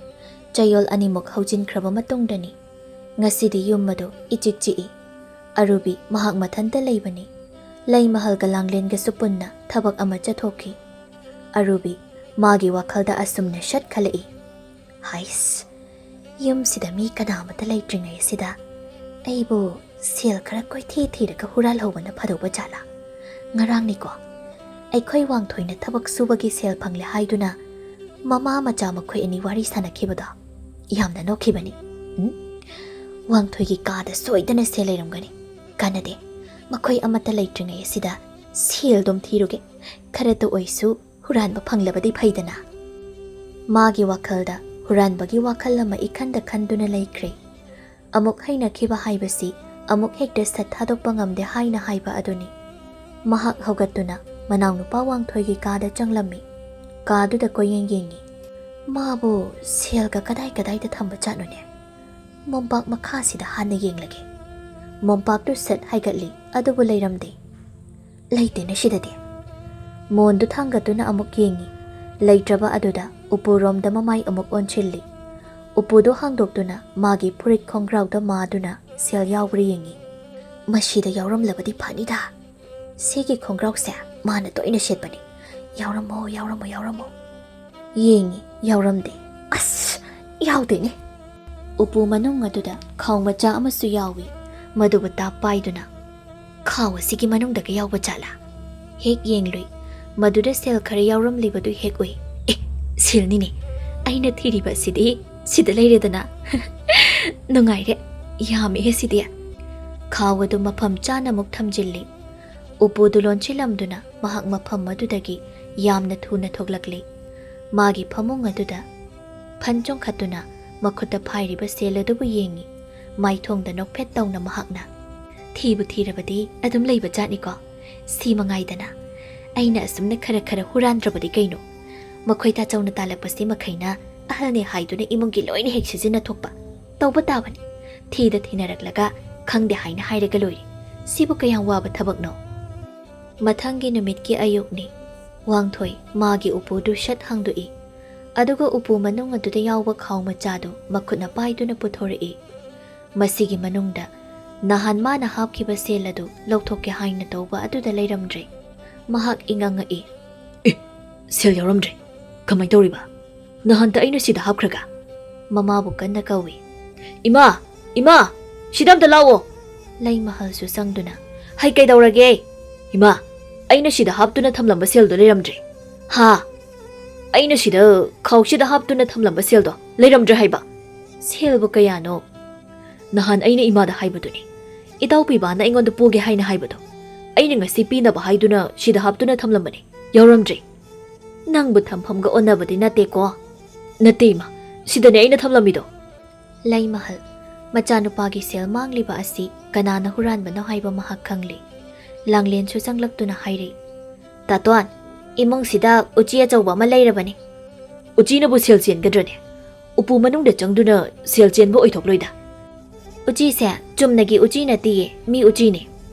ꯆꯌꯣꯜ ꯑꯅꯤꯃꯨꯛ ꯍꯧꯖꯤꯟꯈ꯭ꯔꯕ ꯃꯇꯨꯡꯗꯅꯤ꯫ ꯉꯁꯤꯗꯤ ꯌꯨꯝ ꯑꯗꯨ ꯏꯆꯤꯛ ꯆꯤꯛꯏ꯫ ꯑꯔꯨꯕꯤ ꯃꯍꯥꯛ ꯃꯊꯟꯇ ꯂꯩꯕꯅꯤ꯫ ꯂꯩꯃꯍꯜꯒ ꯂꯥꯡꯂꯦꯟꯒꯁꯨ ꯄꯨꯟꯅ ꯊꯕꯛ ꯑꯃ ꯆꯠꯊꯣꯛꯈꯤ꯫ ꯑꯔꯨꯕꯤ ꯃꯥꯒꯤ ꯋꯥꯈꯜꯗ ꯑꯁꯨꯝꯅ ꯁꯠ ꯈꯜꯂꯛꯏ, ꯍꯥꯏꯁ, ꯌꯨꯝꯁꯤꯗ ꯃꯤ ꯀꯅꯥ ꯑꯃꯠꯇ ꯂꯩꯇ꯭ꯔꯤꯉꯩ ꯑꯁꯤꯗ ꯑꯩꯕꯨ ꯁꯦꯜ ꯈꯔ ꯀꯣꯏꯊꯤ ꯊꯤꯔꯒ ꯍꯨꯔꯥꯜꯍꯧꯕꯅ ꯐꯗꯧꯕ ꯖꯥꯠꯂꯥ? ꯉꯔꯥꯡꯅꯤꯀꯣ, ꯑꯩꯈꯣꯏ ꯋꯥꯡꯊꯣꯏꯅ ꯊꯕꯛ ꯁꯨꯕꯒꯤ ꯁꯦꯜ ꯐꯪꯂꯦ ꯍꯥꯏꯗꯨꯅ ꯃꯃꯥ ꯃꯆꯥ ꯃꯈꯣꯏ ꯑꯅꯤ ꯋꯥꯔꯤ ꯁꯥꯟꯅꯈꯤꯕꯗꯣ꯫ ꯌꯥꯝꯅ ꯅꯣꯛꯈꯤꯕꯅꯤ꯫ ꯎꯝ? ꯋꯥꯡꯊꯣꯏꯒꯤ ꯀꯥꯗ ꯁꯣꯏꯗꯅ ꯁꯦꯜ ꯂꯩꯔꯝꯒꯅꯤ꯫ ꯀꯥꯟꯅꯗꯦ꯫ ꯃꯈꯣꯏ ꯑꯃꯠꯇ ꯂꯩꯇ꯭ꯔꯤꯉꯩ ꯑꯁꯤꯗ ꯁꯦꯜꯗꯨꯝ ꯊꯤꯔꯨꯒꯦ꯫ ꯈꯔꯇ ꯑꯣꯏꯁꯨ ꯍꯨꯔꯥꯟꯕ ꯐꯪꯂꯕꯗꯤ ꯐꯩꯗꯅ꯫ ꯃꯥꯒꯤ ꯋꯥꯈꯜꯗ ꯍꯨꯔꯥꯟꯕꯒꯤ ꯋꯥꯈꯜ ꯑꯃ ꯏꯈꯟꯗ ꯈꯟꯗꯨꯅ ꯂꯩꯈ꯭ꯔꯦ꯫ ꯑꯃꯨꯛ ꯍꯩꯅꯈꯤꯕ ꯍꯥꯏꯕꯁꯤ ꯑꯃꯨꯛ ꯍꯦꯛꯇ ꯁꯠ ꯊꯥꯗꯣꯛꯄ ꯉꯝꯗꯦ ꯍꯥꯏꯅ ꯍꯥꯏꯕ ꯑꯗꯨꯅꯤ꯫ ꯃꯍꯥꯛ ꯍꯧꯒꯠꯇꯨꯅ ꯃꯅꯥꯎꯅꯨꯄꯥ ꯋꯥꯡꯊꯣꯏꯒꯤ ꯀꯥꯗ ꯆꯪꯂꯝꯃꯤ꯫ ꯀꯥꯗꯨꯗ ꯀꯣꯏꯌꯦꯡ ꯌꯦꯡꯉꯤ꯫ ꯃꯥꯕꯨ ꯁꯦꯜꯒ ꯀꯗꯥꯏ ꯀꯗꯥꯏꯗ ꯊꯝꯕ ꯖꯥꯠꯅꯣꯅꯦ? ꯃꯣꯝꯄꯥꯛ ꯃꯈꯥꯁꯤꯗ ꯍꯥꯟꯅ ꯌꯦꯡꯂꯒꯦ꯫ ꯃꯣꯝꯄꯥꯛꯇꯨ ꯁꯠ ꯍꯥꯏꯒꯠꯂꯤ, ꯑꯗꯨꯕꯨ ꯂꯩꯔꯝꯗꯦ꯫ ꯂꯩꯇꯦꯅꯦ ꯁꯤꯗꯗꯤ꯫ ꯃꯣꯟꯗꯨ ꯊꯥꯡꯒꯠꯇꯨꯅ ꯑꯃꯨꯛ ꯌꯦꯡꯉꯤ꯫ ꯂꯩꯇ꯭ꯔꯕ ꯑꯗꯨꯗ ꯎꯄꯨꯔꯣꯝꯗ ꯃꯃꯥꯏ ꯑꯃꯨꯛ ꯑꯣꯟꯁꯤꯜꯂꯤ꯫ ꯎꯄꯨꯗꯨ ꯍꯥꯡꯗꯣꯛꯇꯨꯅ ꯃꯥꯒꯤ ꯐꯨꯔꯤꯠ ꯈꯣꯡꯒ꯭ꯔꯥꯎꯗ ꯃꯥꯗꯨꯅ ꯁꯦꯜ ꯌꯥꯎꯕ꯭ꯔꯥ ꯌꯦꯡꯉꯤ꯫ ꯃꯁꯤꯗ ꯌꯥꯎꯔꯝꯂꯕꯗꯤ ꯐꯅꯤꯗ꯫ ꯁꯤꯒꯤ ꯈꯣꯡꯒ꯭ꯔꯥꯎꯁꯦ ꯃꯥꯅ ꯇꯣꯏꯅ ꯁꯦꯠꯄꯅꯤ꯫ ꯌꯥꯎꯔꯝꯃꯣ, ꯌꯥꯎꯔꯝꯃꯣ, ꯌꯥꯎꯔꯝꯃꯣ꯫ ꯌꯦꯡꯉꯤ, ꯌꯥꯎꯔꯝꯗꯦ꯫ ꯑꯁ! ꯌꯥꯎꯗꯦꯅꯦ꯫ ꯎꯄꯨ ꯃꯅꯨꯡ ꯑꯗꯨꯗ ꯈꯥꯎ ꯃꯆꯥ ꯑꯃꯁꯨ ꯌꯥꯎꯏ꯫ ꯃꯗꯨꯕꯨ ꯇꯥꯞ ꯄꯥꯏꯗꯨꯅ, "ꯈꯥꯎ ꯑꯁꯤꯒꯤ ꯃꯅꯨꯡꯗꯒ ꯌꯥꯎꯕ ꯖꯥꯠꯂꯥ?" ꯍꯦꯛ ꯌꯦꯡꯂꯨꯏ꯫ ꯃꯗꯨꯗ ꯁꯦꯜ ꯈꯔ ꯌꯥꯎꯔꯝꯂꯤꯕꯗꯨ ꯍꯦꯛ ꯎꯏ꯫ "ꯑꯦ, ꯁꯦꯜꯅꯤꯅꯦ꯫ ꯑꯩꯅ ꯊꯤꯔꯤꯕ ꯑꯁꯤꯗꯤ ꯁꯤꯗ ꯂꯩꯔꯦꯗꯅ꯫ ꯅꯨꯡꯉꯥꯏꯔꯦ꯫ ꯌꯥꯝꯃꯤꯍꯦ ꯁꯤꯗꯤ꯫" ꯈꯥꯎ ꯑꯗꯨ ꯃꯐꯝ ꯆꯥꯅ ꯑꯃꯨꯛ ꯊꯝꯖꯤꯜꯂꯤ꯫ ꯎꯄꯨꯗꯨ ꯂꯣꯟꯁꯤꯜꯂꯝꯗꯨꯅ ꯃꯍꯥꯛ ꯃꯐꯝ ꯑꯗꯨꯗꯒꯤ ꯌꯥꯝꯅ ꯊꯨꯅ ꯊꯣꯛꯂꯛꯂꯤ꯫ ꯃꯥꯒꯤ ꯐꯃꯨꯡ ꯑꯗꯨꯗ ꯐꯟ ꯆꯣꯡꯈꯠꯇꯨꯅ ꯃꯈꯨꯠꯇ ꯐꯥꯏꯔꯤꯕ ꯁꯦꯜ ꯑꯗꯨꯕꯨ ꯌꯦꯡꯉꯤ꯫ ꯃꯥꯏꯊꯣꯡꯗ ꯅꯣꯛꯐꯦꯠ ꯇꯧꯅ ꯃꯍꯥꯛꯅ, "ꯊꯤꯕꯨ ꯊꯤꯔꯕꯗꯤ ꯑꯗꯨꯝ ꯂꯩꯕ ꯖꯥꯠꯅꯤꯀꯣ꯫ ꯁꯤ ꯃꯉꯥꯏꯗꯅ꯫ ꯑꯩꯅ ꯑꯁꯨꯝꯅ ꯈꯔ ꯈꯔ ꯍꯨꯔꯥꯟꯗ꯭ꯔꯕꯗꯤ ꯀꯩꯅꯣ? ꯃꯈꯣꯏ ꯇꯥꯆꯧꯅ ꯇꯥꯜꯂꯛꯄꯁꯤ ꯃꯈꯩꯅ ꯑꯍꯜꯅꯦ ꯍꯥꯏꯗꯨꯅ ꯏꯃꯨꯡꯒꯤ ꯂꯣꯏꯅ ꯍꯦꯛ ꯁꯤꯖꯤꯟꯅ ꯊꯣꯛꯄ꯫ ꯇꯧꯕ ꯇꯥꯕꯅꯤ꯫ ꯊꯤꯗ ꯊꯤꯅꯔꯛꯂꯒ ꯈꯪꯗꯦ ꯍꯥꯏꯅ ꯍꯥꯏꯔꯒ ꯂꯣꯏꯔꯦ꯫ ꯁꯤꯕꯨ ꯀꯌꯥꯝ ꯋꯥꯕ ꯊꯕꯛꯅꯣ?" ꯃꯊꯪꯒꯤ ꯅꯨꯃꯤꯠꯀꯤ ꯑꯌꯨꯛꯅꯤ꯫ ꯋꯥꯡꯊꯣꯏ ꯃꯥꯒꯤ ꯎꯄꯨꯗꯨ ꯁꯠ ꯍꯥꯡꯗꯣꯛꯏ꯫ ꯑꯗꯨꯒ ꯎꯄꯨ ꯃꯅꯨꯡ ꯑꯗꯨꯗ ꯌꯥꯎꯕ ꯈꯥꯎ ꯃꯆꯥꯗꯨ ꯃꯈꯨꯠꯅ ꯄꯥꯏꯗꯨꯅ ꯄꯨꯊꯣꯔꯛꯏ꯫ ꯃꯁꯤꯒꯤ ꯃꯅꯨꯡꯗ ꯅꯍꯥꯟ ꯃꯥꯅ ꯍꯥꯞꯈꯤꯕ ꯁꯦꯜ ꯑꯗꯨ ꯂꯧꯊꯣꯛꯀꯦ ꯍꯥꯏꯅ ꯇꯧꯕ ꯑꯗꯨꯗ ꯂꯩꯔꯝꯗ꯭ꯔꯦ꯫ ꯃꯍꯥꯛ ꯏꯉꯛ ꯉꯛꯏ꯫ "ꯑꯦ, ꯁꯦꯜ ꯌꯥꯎꯔꯝꯗ꯭ꯔꯦ꯫ ꯀꯃꯥꯏ ꯇꯧꯔꯤꯕ?" "ꯅꯍꯥꯟꯇ ꯑꯩꯅ ꯁꯤꯗ ꯍꯥꯞꯈ꯭ꯔꯒ?" ꯃꯃꯥꯕꯨ ꯀꯟꯅ ꯀꯧꯏ꯫ "ꯏꯃꯥ! ꯏꯃꯥ! ꯁꯤꯗ ꯑꯝꯇ ꯂꯥꯛꯑꯣ!" ꯂꯩꯃꯍꯜꯁꯨ ꯆꯪꯗꯨꯅ, "ꯍꯩ, ꯀꯩꯗꯧꯔꯒꯦ?" "ꯏꯃꯥ, ꯑꯩꯅ ꯁꯤꯗ ꯍꯥꯞꯇꯨꯅ ꯊꯝꯂꯝꯕ ꯁꯦꯜꯗꯣ ꯂꯩꯔꯝꯗ꯭ꯔꯦ꯫" "ꯍꯥ?" "ꯑꯩꯅ ꯁꯤꯗ, ꯈꯥꯎꯁꯤꯗ ꯍꯥꯞꯇꯨꯅ ꯊꯝꯂꯝꯕ ꯁꯦꯜꯗꯣ ꯂꯩꯔꯝꯗ꯭ꯔꯦ ꯍꯥꯏꯕ꯫" "ꯁꯦꯜꯕꯨ ꯀꯌꯥꯅꯣ?" "ꯅꯍꯥꯟ ꯑꯩꯅ ꯏꯃꯥꯗ ꯍꯥꯏꯕꯗꯨꯅꯤ꯫ ꯏꯇꯥꯎ ꯄꯤꯕꯥꯅ ꯑꯩꯉꯣꯟꯗ ꯄꯨꯒꯦ ꯍꯥꯏꯅ ꯍꯥꯏꯕꯗꯣ꯫ ꯑꯩꯅ ꯉꯁꯤ ꯄꯤꯅꯕ ꯍꯥꯏꯗꯨꯅ ꯁꯤꯗ ꯍꯥꯞꯇꯨꯅ ꯊꯝꯂꯝꯕꯅꯤ꯫ ꯌꯥꯎꯔꯝꯗ꯭ꯔꯦ꯫" "ꯅꯪꯕꯨ ꯊꯝꯐꯝꯒ ꯑꯣꯟꯅꯕꯗꯤ ꯅꯠꯇꯦꯀꯣ?" "ꯅꯠꯇꯦ ꯏꯃꯥ, ꯁꯤꯗꯅꯦ ꯑꯩꯅ ꯊꯝꯂꯝꯃꯤꯗꯣ꯫" ꯂꯩꯃꯍꯜ, ꯃꯆꯥꯅꯨꯄꯥꯒꯤ ꯁꯦꯜ ꯃꯥꯡꯂꯤꯕ ꯑꯁꯤ ꯀꯅꯥꯅ ꯍꯨꯔꯥꯟꯕꯅꯣ ꯍꯥꯏꯕ ꯃꯍꯥꯛ ꯈꯪꯂꯤ꯫ ꯂꯥꯡꯂꯦꯟꯁꯨ ꯆꯪꯂꯛꯇꯨꯅ ꯍꯥꯏꯔꯛꯏ, "ꯇꯥꯇꯣꯟ, ꯏꯃꯨꯡꯁꯤꯗ ꯎꯆꯤ ꯑꯆꯧꯕ ꯑꯃ ꯂꯩꯔꯕꯅꯤ꯫" "ꯎꯆꯤꯅꯕꯨ ꯁꯦꯜ ꯆꯦꯟꯒꯗ꯭ꯔꯅꯦ? ꯎꯄꯨ ꯃꯅꯨꯡꯗ ꯆꯪꯗꯨꯅ ꯁꯦꯜ ꯆꯦꯟꯕ ꯑꯣꯏꯊꯣꯛꯂꯣꯏꯗ꯫" "ꯎꯆꯤꯁꯦ ꯆꯨꯝꯅꯒꯤ ꯎꯆꯤ ꯅꯠꯇꯤꯌꯦ, ꯃꯤ ꯎꯆꯤꯅꯦ꯫"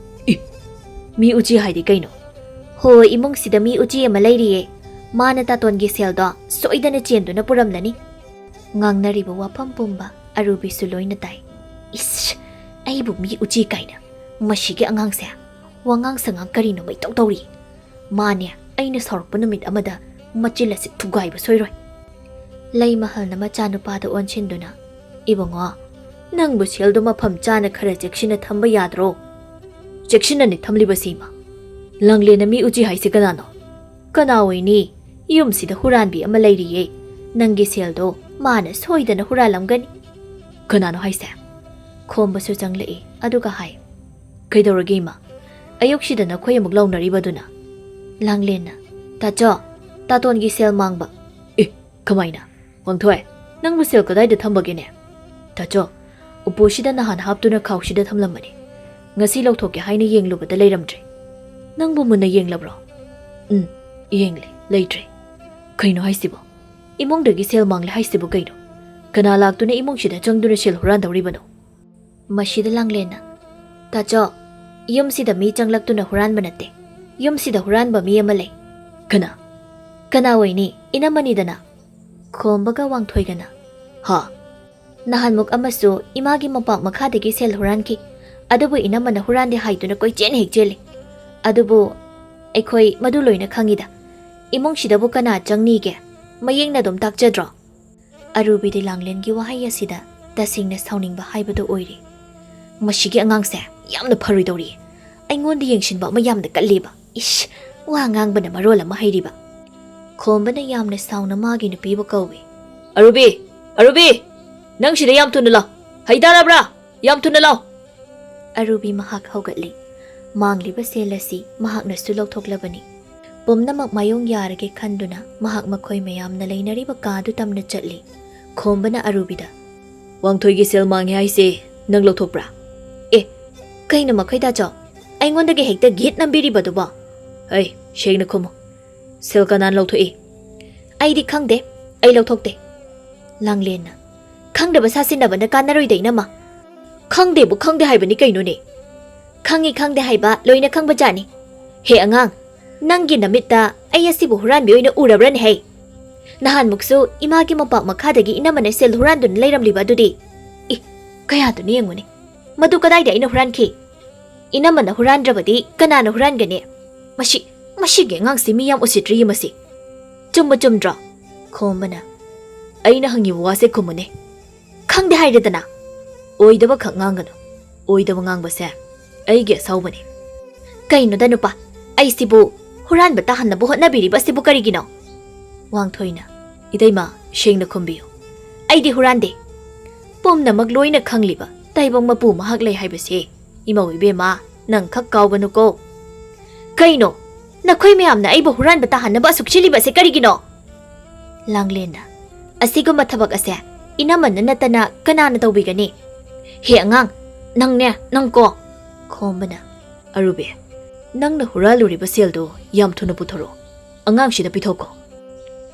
"ꯏ, ꯃꯤ ꯎꯆꯤ ꯍꯥꯏꯗꯤ ꯀꯩꯅꯣ?" "ꯍꯣꯏ, ꯏꯃꯨꯡꯁꯤꯗ ꯃꯤ ꯎꯆꯤ ꯑꯃ ꯂꯩꯔꯤꯌꯦ꯫ ꯃꯥꯅ ꯇꯥꯇꯣꯟꯒꯤ ꯁꯦꯜꯗꯣ ꯁꯣꯏꯗꯅ ꯆꯦꯟꯗꯨꯅ ꯄꯨꯔꯝꯂꯅꯤ꯫" ꯉꯥꯡꯅꯔꯤꯕ ꯋꯥꯐꯝ ꯄꯨꯝꯕ ꯑꯔꯨꯕꯤꯁꯨ ꯂꯣꯏꯅ ꯇꯥꯏ꯫ "ꯏꯁ, ꯑꯩꯕꯨ ꯃꯤ ꯎꯆꯤ ꯀꯥꯏꯅ꯫ ꯃꯁꯤꯒꯤ ꯑꯉꯥꯡꯁꯦ ꯋꯥꯉꯥꯡ ꯁꯉꯥꯡ ꯀꯔꯤꯅꯣ ꯃꯩꯇꯧ ꯇꯧꯔꯤ꯫ ꯃꯥꯅꯦ, ꯑꯩꯅ ꯁꯥꯎꯔꯛꯄ ꯅꯨꯃꯤꯠ ꯑꯃꯗ ꯃꯆꯤꯜ ꯑꯁꯤ ꯊꯨꯒꯥꯏꯕ ꯁꯣꯏꯔꯣꯏ꯫" ꯂꯩꯃꯍꯜꯅ ꯃꯆꯥꯅꯨꯄꯥꯗ ꯑꯣꯟꯁꯤꯟꯗꯨꯅ, "ꯏꯕꯨꯡꯉꯣ, ꯅꯪꯕꯨ ꯁꯦꯜꯗꯣ ꯃꯐꯝ ꯆꯥꯅ ꯈꯔ ꯆꯦꯛꯁꯤꯟꯅ ꯊꯝꯕ ꯌꯥꯗ꯭ꯔꯣ?" "ꯆꯦꯛꯁꯤꯟꯅꯅꯤ ꯊꯝꯂꯤꯕꯁꯤ, ꯏꯃꯥ꯫ ꯂꯥꯡꯂꯦꯟꯅ ꯃꯤ ꯎꯆꯤ ꯍꯥꯏꯁꯤ ꯀꯅꯥꯅꯣ?" "ꯀꯅꯥ ꯑꯣꯏꯅꯤ? ꯌꯨꯝꯁꯤꯗ ꯍꯨꯔꯥꯟꯕꯤ ꯑꯃ ꯂꯩꯔꯤꯌꯦ꯫ ꯅꯪꯒꯤ ꯁꯦꯜꯗꯣ ꯃꯥꯅ ꯁꯣꯏꯗꯅ ꯍꯨꯔꯥꯜꯂꯝꯒꯅꯤ꯫" "ꯀꯅꯥꯅꯣ ꯍꯥꯏꯁꯦ?" ꯈꯣꯝꯕꯁꯨ ꯆꯪꯂꯛꯏ, ꯑꯗꯨꯒ ꯍꯥꯏ, "ꯀꯩꯗꯧꯔꯒꯦ, ꯏꯃꯥ? ꯑꯌꯨꯛꯁꯤꯗ ꯅꯈꯣꯏ ꯑꯃꯨꯛ ꯂꯥꯎꯅꯔꯤꯕꯗꯨꯅ?" ꯂꯥꯡꯂꯦꯟꯅ, "ꯇꯥꯆꯧ, ꯇꯥꯇꯣꯟꯒꯤ ꯁꯦꯜ ꯃꯥꯡꯕ꯫" "ꯑꯦ, ꯀꯃꯥꯏꯅ? ꯋꯥꯡꯊꯣꯏ, ꯅꯪꯕꯨ ꯁꯦꯜ ꯀꯗꯥꯏꯗ ꯊꯝꯕꯒꯦꯅꯦ?" "ꯇꯥꯆꯧ, ꯎꯄꯨꯁꯤꯗ ꯅꯍꯥꯟ ꯍꯥꯞꯇꯨꯅ ꯈꯥꯎꯁꯤꯗ ꯊꯝꯂꯝꯕꯅꯤ꯫ ꯉꯁꯤ ꯂꯧꯊꯣꯛꯀꯦ ꯍꯥꯏꯅ ꯌꯦꯡꯂꯨꯕꯗ ꯂꯩꯔꯝꯗ꯭ꯔꯦ꯫" "ꯅꯪꯕꯨ ꯃꯨꯟꯅ ꯌꯦꯡꯂꯕ꯭ꯔꯣ?" "ꯎꯝ, ꯌꯦꯡꯂꯦ, ꯂꯩꯇ꯭ꯔꯦ꯫" "ꯀꯩꯅꯣ ꯍꯥꯏꯁꯤꯕꯣ? ꯏꯃꯨꯡꯗꯒꯤ ꯁꯦꯜ ꯃꯥꯡꯂꯦ ꯍꯥꯏꯁꯤꯕꯨ ꯀꯩꯅꯣ? ꯀꯅꯥ ꯂꯥꯛꯇꯨꯅ ꯏꯃꯨꯡꯁꯤꯗ ꯆꯪꯗꯨꯅ ꯁꯦꯜ ꯍꯨꯔꯥꯟꯗꯧꯔꯤꯕꯅꯣ?" ꯃꯁꯤꯗ ꯂꯥꯡꯂꯦꯟꯅ, "ꯇꯥꯆꯧ, ꯌꯨꯝꯁꯤꯗ ꯃꯤ ꯆꯪꯂꯛꯇꯨꯅ ꯍꯨꯔꯥꯟꯕ ꯅꯠꯇꯦ꯫ ꯌꯨꯝꯁꯤꯗ ꯍꯨꯔꯥꯟꯕ ꯃꯤ ꯑꯃ ꯂꯩ꯫" "ꯀꯅꯥ?" "ꯀꯅꯥ ꯑꯣꯏꯅꯤ? ꯏꯅꯝꯃꯅꯤꯗꯅ꯫" ꯈꯣꯝꯕꯒ ꯋꯥꯡꯊꯣꯏꯒꯅ, "ꯍꯥ?" "ꯅꯍꯥꯟꯃꯨꯛ ꯑꯃꯁꯨ ꯏꯃꯥꯒꯤ ꯃꯣꯝꯄꯥꯛ ꯃꯈꯥꯗꯒꯤ ꯁꯦꯜ ꯍꯨꯔꯥꯟꯈꯤ꯫ ꯑꯗꯨꯕꯨ ꯏꯅꯝꯃꯅ ꯍꯨꯔꯥꯟꯗꯦ ꯍꯥꯏꯗꯨꯅ ꯀꯣꯏꯆꯦꯟ ꯍꯦꯛ ꯆꯦꯜꯂꯤ꯫ ꯑꯗꯨꯕꯨ ꯑꯩꯈꯣꯏ ꯃꯗꯨ ꯂꯣꯏꯅ ꯈꯪꯉꯤꯗ꯫ ꯏꯃꯨꯡꯁꯤꯗꯕꯨ ꯀꯅꯥ ꯆꯪꯅꯤꯒꯦ? ꯃꯌꯦꯛꯅ ꯑꯗꯨꯝ ꯇꯥꯛꯆꯗ꯭ꯔꯣ?" ꯑꯔꯨꯕꯤꯗꯤ ꯂꯥꯡꯂꯦꯟꯒꯤ ꯋꯥꯍꯩ ꯑꯁꯤꯗ ꯇꯁꯦꯡꯅ ꯁꯥꯎꯅꯤꯡꯕ ꯍꯥꯏꯕꯗꯨ ꯑꯣꯏꯔꯦ꯫ "ꯃꯁꯤꯒꯤ ꯑꯉꯥꯡꯁꯦ ꯌꯥꯝꯅ ꯐꯔꯣꯏꯗꯧꯔꯤ꯫ ꯑꯩꯉꯣꯟꯗ ꯌꯦꯡꯁꯤꯟꯕ ꯑꯃ ꯌꯥꯝꯅ ꯀꯜꯂꯤꯕ꯫ ꯏꯁ, ꯋꯥ ꯉꯥꯡꯕꯅ ꯃꯔꯣꯜ ꯑꯃ ꯍꯩꯔꯤꯕ꯫" ꯈꯣꯝꯕꯅ ꯌꯥꯝꯅ ꯁꯥꯎꯅ ꯃꯥꯒꯤ ꯅꯨꯄꯤꯕꯨ ꯀꯧꯏ꯫ "ꯑꯔꯨꯕꯤ! ꯑꯔꯨꯕꯤ! ꯅꯪ ꯁꯤꯗ ꯌꯥꯝ ꯊꯨꯅ ꯂꯥꯎ! ꯍꯩ ꯇꯥꯔꯕ꯭ꯔꯥ? ꯌꯥꯝ ꯊꯨꯅ ꯂꯥꯎ!" ꯑꯔꯨꯕꯤ ꯃꯍꯥꯛ ꯍꯧꯒꯠꯂꯤ꯫ ꯃꯥꯡꯂꯤꯕ ꯁꯦꯜ ꯑꯁꯤ ꯃꯍꯥꯛꯅꯁꯨ ꯂꯧꯊꯣꯛꯂꯕꯅꯤ꯫ ꯄꯨꯝꯅꯃꯛ ꯃꯥꯌꯣꯡ ꯌꯥꯔꯒꯦ ꯈꯟꯗꯨꯅ ꯃꯍꯥꯛ ꯃꯈꯣꯏ ꯃꯌꯥꯝꯅ ꯂꯩꯅꯔꯤꯕ ꯀꯥꯗꯨ ꯇꯝꯅ ꯆꯠꯂꯤ꯫ ꯈꯣꯝꯕꯅ ꯑꯔꯨꯕꯤꯗ, "ꯋꯥꯡꯊꯣꯏꯒꯤ ꯁꯦꯜ ꯃꯥꯡꯉꯦ ꯍꯥꯏꯁꯦ ꯅꯪ ꯂꯧꯊꯣꯛꯄ꯭ꯔꯥ?" "ꯑꯦ, ꯀꯩꯅꯣ ꯃꯈꯣꯏ ꯗꯥꯆꯧ? ꯑꯩꯉꯣꯟꯗꯒꯤ ꯍꯦꯛꯇ ꯒꯤꯠ ꯅꯝꯕꯤꯔꯤꯕꯗꯨꯕꯣ?" "ꯍꯩ, ꯁꯦꯡꯅ ꯈꯨꯝꯃꯨ꯫ ꯁꯦꯜ ꯀꯅꯥꯅ ꯂꯧꯊꯣꯛꯏ?" "ꯑꯩꯗꯤ ꯈꯪꯗꯦ, ꯑꯩ ꯂꯧꯊꯣꯛꯇꯦ꯫" ꯂꯥꯡꯂꯦꯟꯅ, "ꯈꯪꯗꯕ ꯁꯥꯁꯤꯟꯅꯕꯅ ꯀꯥꯟꯅꯔꯣꯏꯗ, ꯏꯅꯝꯃ꯫ ꯈꯪꯗꯦꯕꯨ ꯈꯪꯗꯦ ꯍꯥꯏꯕꯅꯤ ꯀꯩꯅꯣꯅꯦ꯫ ꯈꯪꯉꯤ ꯈꯪꯗꯦ ꯍꯥꯏꯕ ꯂꯣꯏꯅ ꯈꯪꯕꯖꯥꯠꯅꯤ꯫ ꯍꯦ ꯑꯉꯥꯡ, ꯅꯪꯒꯤ ꯅꯃꯤꯠꯇ ꯑꯩ ꯑꯁꯤꯕꯨ ꯍꯨꯔꯥꯟꯕꯤ ꯑꯣꯏꯅ ꯎꯔꯕ꯭ꯔꯅꯦ ꯍꯩ? ꯅꯍꯥꯟꯃꯨꯛꯁꯨ ꯏꯃꯥꯒꯤ ꯃꯣꯝꯄꯥꯛ ꯃꯈꯥꯗꯒꯤ ꯏꯅꯝꯃꯅ ꯁꯦꯜ ꯍꯨꯔꯥꯟꯗꯨꯅ ꯂꯩꯔꯝꯂꯤꯕ ꯑꯗꯨꯗꯤ꯫ ꯏ, ꯀꯌꯥꯗꯨꯅ ꯌꯦꯡꯉꯨꯅꯦ꯫ ꯃꯗꯨ ꯀꯗꯥꯏꯗ ꯑꯩꯅ ꯍꯨꯔꯥꯟꯈꯤ? ꯏꯅꯝꯃꯅ ꯍꯨꯔꯥꯟꯗ꯭ꯔꯕꯗꯤ ꯀꯅꯥꯅ ꯍꯨꯔꯥꯟꯒꯅꯤ? ꯃꯁꯤ, ꯃꯁꯤꯒꯤ ꯑꯉꯥꯡꯁꯤ ꯃꯤ ꯌꯥꯝ ꯎꯁꯤꯠꯇ꯭ꯔꯤꯌꯦ ꯃꯁꯤ꯫ ꯆꯨꯝꯕ ꯆꯨꯝꯗ꯭ꯔꯣ?" ꯈꯣꯝꯕꯅ, "ꯑꯩꯅ ꯍꯪꯉꯤꯕ ꯋꯥꯁꯦ ꯈꯨꯝꯃꯨꯅꯦ꯫" "ꯈꯪꯗꯦ ꯍꯥꯏꯔꯦꯗꯅ꯫" "ꯑꯣꯏꯗꯕ ꯈꯛ ꯉꯥꯡꯒꯅꯨ꯫ ꯑꯣꯏꯗꯕ ꯉꯥꯡꯕꯁꯦ ꯑꯩꯒꯤ ꯑꯁꯥꯎꯕꯅꯤ꯫" "ꯀꯩꯅꯣꯗ ꯅꯨꯄꯥ, ꯑꯩꯁꯤꯕꯨ ꯍꯨꯔꯥꯟꯕ ꯇꯥꯍꯟꯅꯕ ꯍꯣꯠꯅꯕꯤꯔꯤꯕ ꯑꯁꯤꯕꯨ ꯀꯔꯤꯒꯤꯅꯣ?" ꯋꯥꯡꯊꯣꯏꯅ, "ꯏꯇꯩꯃ, ꯁꯦꯡꯅ ꯈꯨꯝꯕꯤꯌꯨ꯫ ꯑꯩꯗꯤ ꯍꯨꯔꯥꯟꯗꯦ꯫" "ꯄꯨꯝꯅꯃꯛ ꯂꯣꯏꯅ ꯈꯪꯂꯤꯕ ꯇꯥꯏꯕꯪ ꯃꯄꯨ ꯃꯍꯥꯛ ꯂꯩ ꯍꯥꯏꯕꯁꯦ ꯏꯃꯧ ꯏꯕꯦꯝꯃ, ꯅꯪ ꯈꯛ ꯀꯥꯎꯒꯅꯨꯀꯣ꯫" "ꯀꯩꯅꯣ? ꯅꯈꯣꯏ ꯃꯌꯥꯝꯅ ꯑꯩꯕꯨ ꯍꯨꯔꯥꯟꯕ ꯇꯥꯍꯟꯅꯕ ꯑꯁꯨꯛ ꯁꯤꯜꯂꯤꯕꯁꯦ ꯀꯔꯤꯒꯤꯅꯣ?" ꯂꯥꯡꯂꯦꯟꯅ, "ꯑꯁꯤꯒꯨꯝꯕ ꯊꯕꯛ ꯑꯁꯦ ꯏꯅꯝꯃꯅ ꯅꯠꯇꯅ ꯀꯅꯥꯅ ꯇꯧꯕꯤꯒꯅꯤ? ꯍꯦ ꯑꯉꯥꯡ, ꯅꯪꯅꯦ, ꯅꯪ ꯀꯣ꯫" ꯈꯣꯝꯕꯅ, "ꯑꯔꯨꯕꯤ, ꯅꯪꯅ ꯍꯨꯔꯥꯜꯂꯨꯔꯤꯕ ꯁꯦꯜꯗꯣ ꯌꯥꯝ ꯊꯨꯅ ꯄꯨꯊꯣꯔꯛꯑꯣ꯫ ꯑꯉꯥꯡꯁꯤꯗ ꯄꯤꯊꯣꯛꯈꯣ꯫"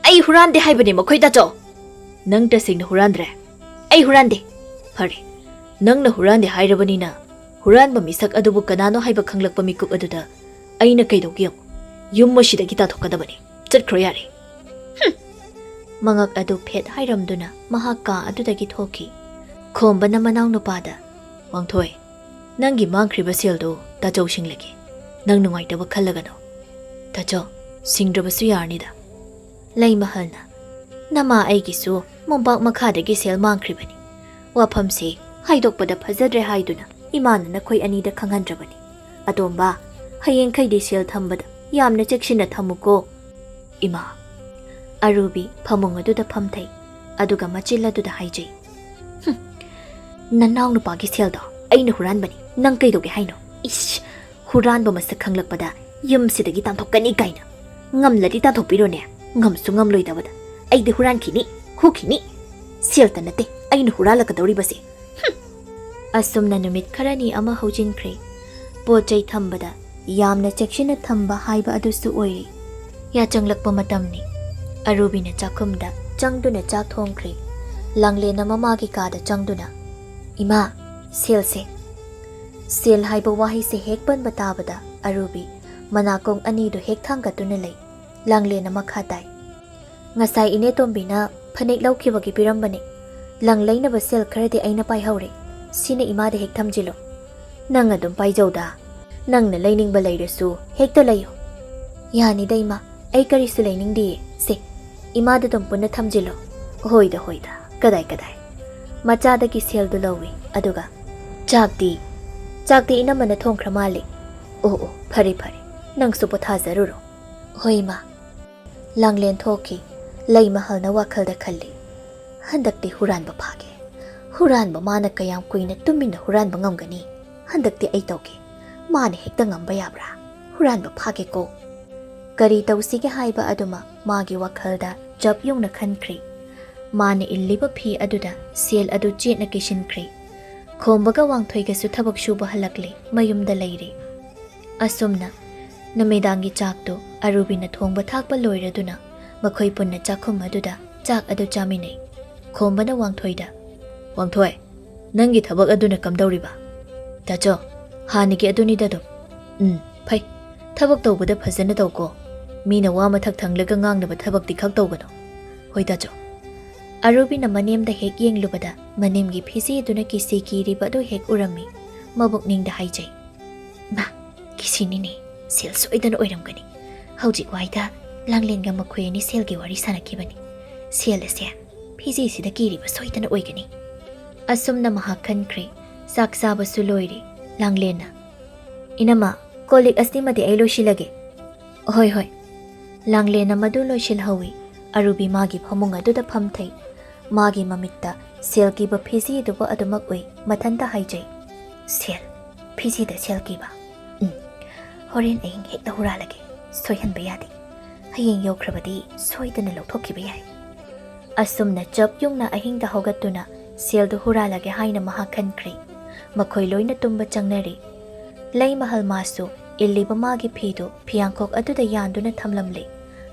"ꯑꯩ ꯍꯨꯔꯥꯟꯗꯦ ꯍꯥꯏꯕꯅꯦ ꯃꯈꯣꯏ ꯗꯥꯆꯧ꯫" "ꯅꯪ ꯇꯁꯦꯡꯅ ꯍꯨꯔꯥꯟꯗ꯭ꯔꯦ?" "ꯑꯩ ꯍꯨꯔꯥꯟꯗꯦ꯫" "ꯐꯔꯦ, ꯅꯪꯅ ꯍꯨꯔꯥꯟꯗꯦ ꯍꯥꯏꯔꯕꯅꯤꯅ ꯍꯨꯔꯥꯟꯕ ꯃꯤꯁꯛ ꯑꯗꯨꯕꯨ ꯀꯅꯥꯅꯣ ꯍꯥꯏꯕ ꯈꯪꯂꯛꯄ ꯃꯤꯀꯨꯞ ꯑꯗꯨꯗ ꯑꯩꯅ ꯀꯩꯗꯧꯒꯦ ꯌꯦꯡꯉꯨ꯫ ꯌꯨꯝ ꯑꯁꯤꯗꯒꯤ ꯇꯥꯟꯊꯣꯛꯀꯗꯕꯅꯤ꯫ ꯆꯠꯈ꯭ꯔꯣ ꯌꯥꯔꯦ꯫" ꯍꯨꯝ! ꯃꯉꯛ ꯑꯗꯨ ꯐꯦꯠ ꯍꯥꯏꯔꯝꯗꯨꯅ ꯃꯍꯥꯛ ꯀꯥ ꯑꯗꯨꯗꯒꯤ ꯊꯣꯛꯈꯤ꯫ ꯈꯣꯝꯕꯅ ꯃꯅꯥꯎꯅꯨꯄꯥꯗ, "ꯋꯥꯡꯊꯣꯏ, ꯅꯪꯒꯤ ꯃꯥꯡꯈ꯭ꯔꯤꯕ ꯁꯦꯜꯗꯨ ꯇꯥꯆꯧ ꯁꯤꯡꯂꯒꯦ꯫ ꯅꯪ ꯅꯨꯡꯉꯥꯏꯇꯕ ꯈꯜꯂꯒꯅꯨ꯫" "ꯇꯥꯆꯧ, ꯁꯤꯡꯗ꯭ꯔꯕꯁꯨ ꯌꯥꯔꯅꯤꯗ꯫" ꯂꯩꯃꯍꯜꯅ, "ꯅꯃꯥ ꯑꯩꯒꯤꯁꯨ ꯃꯣꯝꯄꯥꯛ ꯃꯈꯥꯗꯒꯤ ꯁꯦꯜ ꯃꯥꯡꯈ꯭ꯔꯤꯕꯅꯤ꯫ ꯋꯥꯐꯝꯁꯤ ꯍꯥꯏꯗꯣꯛꯄꯗ ꯐꯖꯗ꯭ꯔꯦ ꯍꯥꯏꯗꯨꯅ ꯏꯃꯥꯅ ꯅꯈꯣꯏ ꯑꯅꯤꯗ ꯈꯪꯍꯟꯗ꯭ꯔꯕꯅꯤ꯫ ꯑꯇꯣꯝꯕ, ꯍꯌꯦꯡꯈꯩꯗꯤ ꯁꯦꯜ ꯊꯝꯕꯗ ꯌꯥꯝꯅ ꯆꯦꯛꯁꯤꯟꯅ ꯊꯝꯃꯨꯀꯣ꯫" ꯏꯃꯥ꯫ ꯑꯔꯨꯕꯤ ꯐꯃꯨꯡ ꯑꯗꯨꯗ ꯐꯝꯊꯩ, ꯑꯗꯨꯒ ꯃꯆꯤꯜ ꯑꯗꯨꯗ ꯍꯥꯏꯖꯩ, "ꯍꯨꯝ, ꯅꯅꯥꯎ ꯅꯨꯄꯥꯒꯤ ꯁꯦꯜꯗꯣ ꯑꯩꯅ ꯍꯨꯔꯥꯟꯕꯅꯤ, ꯅꯪ ꯀꯩꯗꯧꯒꯦ ꯍꯥꯏꯅꯣ? ꯏꯁ, ꯍꯨꯔꯥꯟꯕ ꯃꯁꯛ ꯈꯪꯂꯛꯄꯗ ꯌꯨꯝꯁꯤꯗꯒꯤ ꯇꯥꯟꯊꯣꯛꯀꯅꯤ ꯀꯥꯏꯅ꯫ ꯉꯝꯂꯗꯤ ꯇꯥꯟꯊꯣꯛꯄꯤꯔꯣꯅꯦ꯫ ꯉꯝꯁꯨ ꯉꯝꯂꯣꯏꯗꯕꯗ꯫ ꯑꯩꯗꯤ ꯍꯨꯔꯥꯟꯈꯤꯅꯤ, ꯍꯨꯈꯤꯅꯤ꯫ ꯁꯦꯜꯇ ꯅꯠꯇꯦ ꯑꯩꯅ ꯍꯨꯔꯥꯜꯂꯛꯀꯗꯧꯔꯤꯕꯁꯦ꯫ ꯍꯨꯝ! ꯑꯁꯨꯝꯅ ꯅꯨꯃꯤꯠ ꯈꯔꯅꯤ ꯑꯃ ꯍꯧꯖꯤꯟꯈ꯭ꯔꯦ꯫ ꯄꯣꯠ ꯆꯩ ꯊꯝꯕꯗ ꯌꯥꯝꯅ ꯆꯦꯛꯁꯤꯟꯅ ꯊꯝꯕ ꯍꯥꯏꯕ ꯑꯗꯨꯁꯨ ꯑꯣꯏꯔꯦ꯫ ꯌꯥꯆꯪꯂꯛꯄ ꯃꯇꯝꯅꯤ꯫ ꯑꯔꯨꯕꯤꯅ ꯆꯥꯛꯈꯨꯝꯗ ꯆꯪꯗꯨꯅ ꯆꯥꯛ ꯊꯣꯡꯈ꯭ꯔꯦ꯫ ꯂꯥꯡꯂꯦꯟꯅ ꯃꯃꯥꯒꯤ ꯀꯥꯗ ꯆꯪꯗꯨꯅ, "ꯏꯃꯥ, ꯁꯦꯜꯁꯦ꯫" ꯁꯦꯜ ꯍꯥꯏꯕ ꯋꯥꯍꯩꯁꯦ ꯍꯦꯛ ꯄꯟꯕ ꯇꯥꯕꯗ ꯑꯔꯨꯕꯤ ꯃꯅꯥꯀꯣꯡ ꯑꯅꯤꯗꯨ ꯍꯦꯛ ꯊꯥꯡꯒꯠꯇꯨꯅ ꯂꯩ꯫ ꯂꯥꯡꯂꯦꯟꯅ ꯃꯈꯥ ꯇꯥꯏ, "ꯉꯁꯥꯏ ꯏꯅꯦ ꯇꯣꯝꯕꯤꯅ ꯐꯅꯦꯛ ꯂꯧꯈꯤꯕꯒꯤ ꯄꯤꯔꯝꯕꯅꯦ꯫ ꯂꯪ ꯂꯩꯅꯕ ꯁꯦꯜ ꯈꯔꯗꯤ ꯑꯩꯅ ꯄꯥꯏꯍꯧꯔꯦ꯫ ꯁꯤꯅ ꯏꯃꯥꯗ ꯍꯦꯛ ꯊꯝꯖꯤꯜꯂꯣ꯫ ꯅꯪ ꯑꯗꯨꯝ ꯄꯥꯏꯖꯧꯗ꯫ ꯅꯪꯅ ꯂꯩꯅꯤꯡꯕ ꯂꯩꯔꯁꯨ ꯍꯦꯛꯇ ꯂꯩꯌꯨ꯫" "ꯌꯥꯅꯤꯗ ꯏꯃꯥ, ꯑꯩ ꯀꯔꯤꯁꯨ ꯂꯩꯅꯤꯡꯗꯤꯌꯦ꯫ ꯁꯦ, ꯏꯃꯥꯗ ꯑꯗꯨꯝ ꯄꯨꯟꯅ ꯊꯝꯖꯤꯜꯂꯣ꯫" "ꯍꯣꯏꯗ, ꯍꯣꯏꯗ, ꯀꯗꯥꯏ, ꯀꯗꯥꯏ꯫" ꯃꯆꯥꯗꯒꯤ ꯁꯦꯜꯗꯨ ꯂꯧꯏ, ꯑꯗꯨꯒ, "ꯆꯥꯛꯇꯤ?" "ꯆꯥꯛꯇꯤ ꯏꯅꯝꯃꯅ ꯊꯣꯡꯈ꯭ꯔ ꯃꯥꯜꯂꯦ꯫" "ꯑꯣ, ꯑꯣ, ꯐꯔꯦ, ꯐꯔꯦ꯫ ꯅꯪꯁꯨ ꯄꯣꯊꯥꯖꯔꯨꯔꯣ꯫" "ꯍꯣꯏ, ꯏꯃꯥ꯫" ꯂꯥꯡꯂꯦꯟ ꯊꯣꯛꯈꯤ꯫ ꯂꯩꯃꯍꯜꯅ ꯋꯥꯈꯜꯗ ꯈꯜꯂꯤ, "ꯍꯟꯗꯛꯇꯤ ꯍꯨꯔꯥꯟꯕ ꯐꯥꯒꯦ꯫ ꯍꯨꯔꯥꯟꯕ ꯃꯥꯅ ꯀꯌꯥꯝ ꯀꯨꯏꯅ ꯇꯨꯃꯤꯟꯅ ꯍꯨꯔꯥꯟꯕ ꯉꯝꯒꯅꯤ? ꯍꯟꯗꯛꯇꯤ ꯑꯩ ꯇꯧꯒꯦ꯫ ꯃꯥꯅ ꯍꯦꯛꯇ ꯉꯝꯕ ꯌꯥꯕ꯭ꯔꯥ? ꯍꯨꯔꯥꯟꯕ ꯐꯥꯒꯦꯀꯣ꯫" ꯀꯔꯤ ꯇꯧꯁꯤꯒꯦ ꯍꯥꯏꯕ ꯑꯗꯨꯃꯛ ꯃꯥꯒꯤ ꯋꯥꯈꯜꯗ ꯆꯞ ꯌꯨꯡꯅ ꯈꯟꯈ꯭ꯔꯤ꯫ ꯃꯥꯅ ꯏꯜꯂꯤꯕ ꯐꯤ ꯑꯗꯨꯗ ꯁꯦꯜ ꯑꯗꯨ ꯆꯦꯠꯅ ꯀꯤꯁꯤꯟꯈ꯭ꯔꯦ꯫ ꯈꯣꯝꯕꯒ ꯋꯥꯡꯊꯣꯏꯒꯁꯨ ꯊꯕꯛ ꯁꯨꯕ ꯍꯜꯂꯛꯂꯦ, ꯃꯌꯨꯝꯗ ꯂꯩꯔꯦ꯫ ꯑꯁꯨꯝꯅ ꯅꯨꯃꯤꯗꯥꯡꯒꯤ ꯆꯥꯛꯇꯨ ꯑꯔꯨꯕꯤꯅ ꯊꯣꯡꯕ ꯊꯥꯛꯄ ꯂꯣꯏꯔꯗꯨꯅ ꯃꯈꯣꯏ ꯄꯨꯟꯅ ꯆꯥꯛꯈꯨꯝ ꯑꯗꯨꯗ ꯆꯥꯛ ꯑꯗꯨ ꯆꯥꯃꯤꯟꯅꯩ꯫ ꯈꯣꯝꯕꯅ ꯋꯥꯡꯊꯣꯏꯗ, "ꯋꯥꯡꯊꯣꯏ, ꯅꯪꯒꯤ ꯊꯕꯛ ꯑꯗꯨꯅ ꯀꯝꯗꯧꯔꯤꯕ?" "ꯇꯥꯆꯧ, ꯍꯥꯟꯅꯒꯤ ꯑꯗꯨꯅꯤꯗ ꯑꯗꯨꯝ꯫" "ꯎꯝ, ꯐꯩ꯫ ꯊꯕꯛ ꯇꯧꯕꯗ ꯐꯖꯅ ꯇꯧꯀꯣ꯫ ꯃꯤꯅ ꯋꯥ ꯃꯊꯛ ꯊꯪꯂꯒ ꯉꯥꯡꯅꯕ ꯊꯕꯛꯇꯤ ꯈꯛ ꯇꯧꯒꯅꯨ꯫" "ꯍꯣꯏ, ꯇꯥꯆꯧ꯫" ꯑꯔꯨꯕꯤꯅ ꯃꯅꯦꯝꯗ ꯍꯦꯛ ꯌꯦꯡꯂꯨꯕꯗ ꯃꯅꯦꯝꯒꯤ ꯐꯤꯖꯦꯗꯨꯅ ꯀꯤꯁꯤ ꯀꯤꯔꯤꯕ ꯑꯗꯨ ꯍꯦꯛ ꯎꯔꯝꯃꯤ꯫ ꯃꯕꯨꯛꯅꯤꯡꯗ ꯍꯥꯏꯖꯩ, "ꯃꯥ, ꯀꯤꯁꯤꯅꯤꯅꯦ, ꯁꯦꯜ ꯁꯣꯏꯗꯅ ꯑꯣꯏꯔꯝꯒꯅꯤ꯫ ꯍꯧꯖꯤꯛ ꯋꯥꯏꯗ ꯂꯥꯡꯂꯦꯟꯒ ꯃꯈꯣꯏ ꯑꯅꯤ ꯁꯦꯜꯒꯤ ꯋꯥꯔꯤ ꯁꯥꯟꯅꯈꯤꯕꯅꯤ꯫ ꯁꯦꯜ ꯑꯁꯦ ꯐꯤꯖꯦꯁꯤꯗ ꯀꯤꯔꯤꯕ ꯁꯣꯏꯗꯅ ꯑꯣꯏꯒꯅꯤ꯫" ꯑꯁꯨꯝꯅ ꯃꯍꯥꯛ ꯈꯟꯈ꯭ꯔꯦ꯫ ꯆꯥꯛ ꯆꯥꯕꯁꯨ ꯂꯣꯏꯔꯦ꯫ ꯂꯥꯡꯂꯦꯟꯅ, "ꯏꯅꯝꯃ, ꯀꯣꯜ ꯂꯤꯛ ꯑꯁꯤꯃꯗꯤ ꯑꯩ ꯂꯣꯏꯁꯤꯜꯂꯒꯦ꯫" "ꯍꯣꯏ, ꯍꯣꯏ꯫" ꯂꯥꯡꯂꯦꯟꯅ ꯃꯗꯨ ꯂꯣꯏꯁꯤꯜꯍꯧꯏ꯫ ꯑꯔꯨꯕꯤ ꯃꯥꯒꯤ ꯐꯃꯨꯡ ꯑꯗꯨꯗ ꯐꯝꯊꯩ꯫ ꯃꯥꯒꯤ ꯃꯃꯤꯠꯇ ꯁꯦꯜ ꯀꯤꯕ ꯐꯤꯖꯦꯗꯨꯕꯨ ꯑꯗꯨꯃꯛ ꯎꯏ꯫ ꯃꯊꯟꯇ ꯍꯥꯏꯖꯩ, "ꯁꯦꯜ, ꯐꯤꯖꯦꯗ ꯁꯦꯜ ꯀꯤꯕ꯫ ꯎꯝ, ꯍꯣꯔꯦꯟ ꯑꯍꯤꯡ ꯍꯦꯛꯇ ꯍꯨꯔꯥꯜꯂꯒꯦ꯫ ꯁꯣꯏꯍꯟꯕ ꯌꯥꯗꯦ꯫ ꯍꯌꯦꯡ ꯌꯧꯈ꯭ꯔꯕꯗꯤ ꯁꯣꯏꯗꯅ ꯂꯧꯊꯣꯛꯈꯤꯕ ꯌꯥꯏ꯫ ꯑꯁꯨꯝꯅ ꯆꯞ ꯌꯨꯡꯅ ꯑꯍꯤꯡꯗ ꯍꯧꯒꯠꯇꯨꯅ ꯁꯦꯜꯗꯨ ꯍꯨꯔꯥꯜꯂꯒꯦ ꯍꯥꯏꯅ ꯃꯍꯥꯛ ꯈꯟꯈ꯭ꯔꯦ꯫ ꯃꯈꯣꯏ ꯂꯣꯏꯅ ꯇꯨꯝꯕ ꯆꯪꯅꯔꯤ꯫ ꯂꯩꯃꯍꯜ ꯃꯥꯁꯨ ꯏꯜꯂꯤꯕ ꯃꯥꯒꯤ ꯐꯤꯗꯨ ꯐꯤꯌꯥꯡꯈꯣꯛ ꯑꯗꯨꯗ ꯌꯥꯟꯗꯨꯅ ꯊꯝꯂꯝꯂꯦ꯫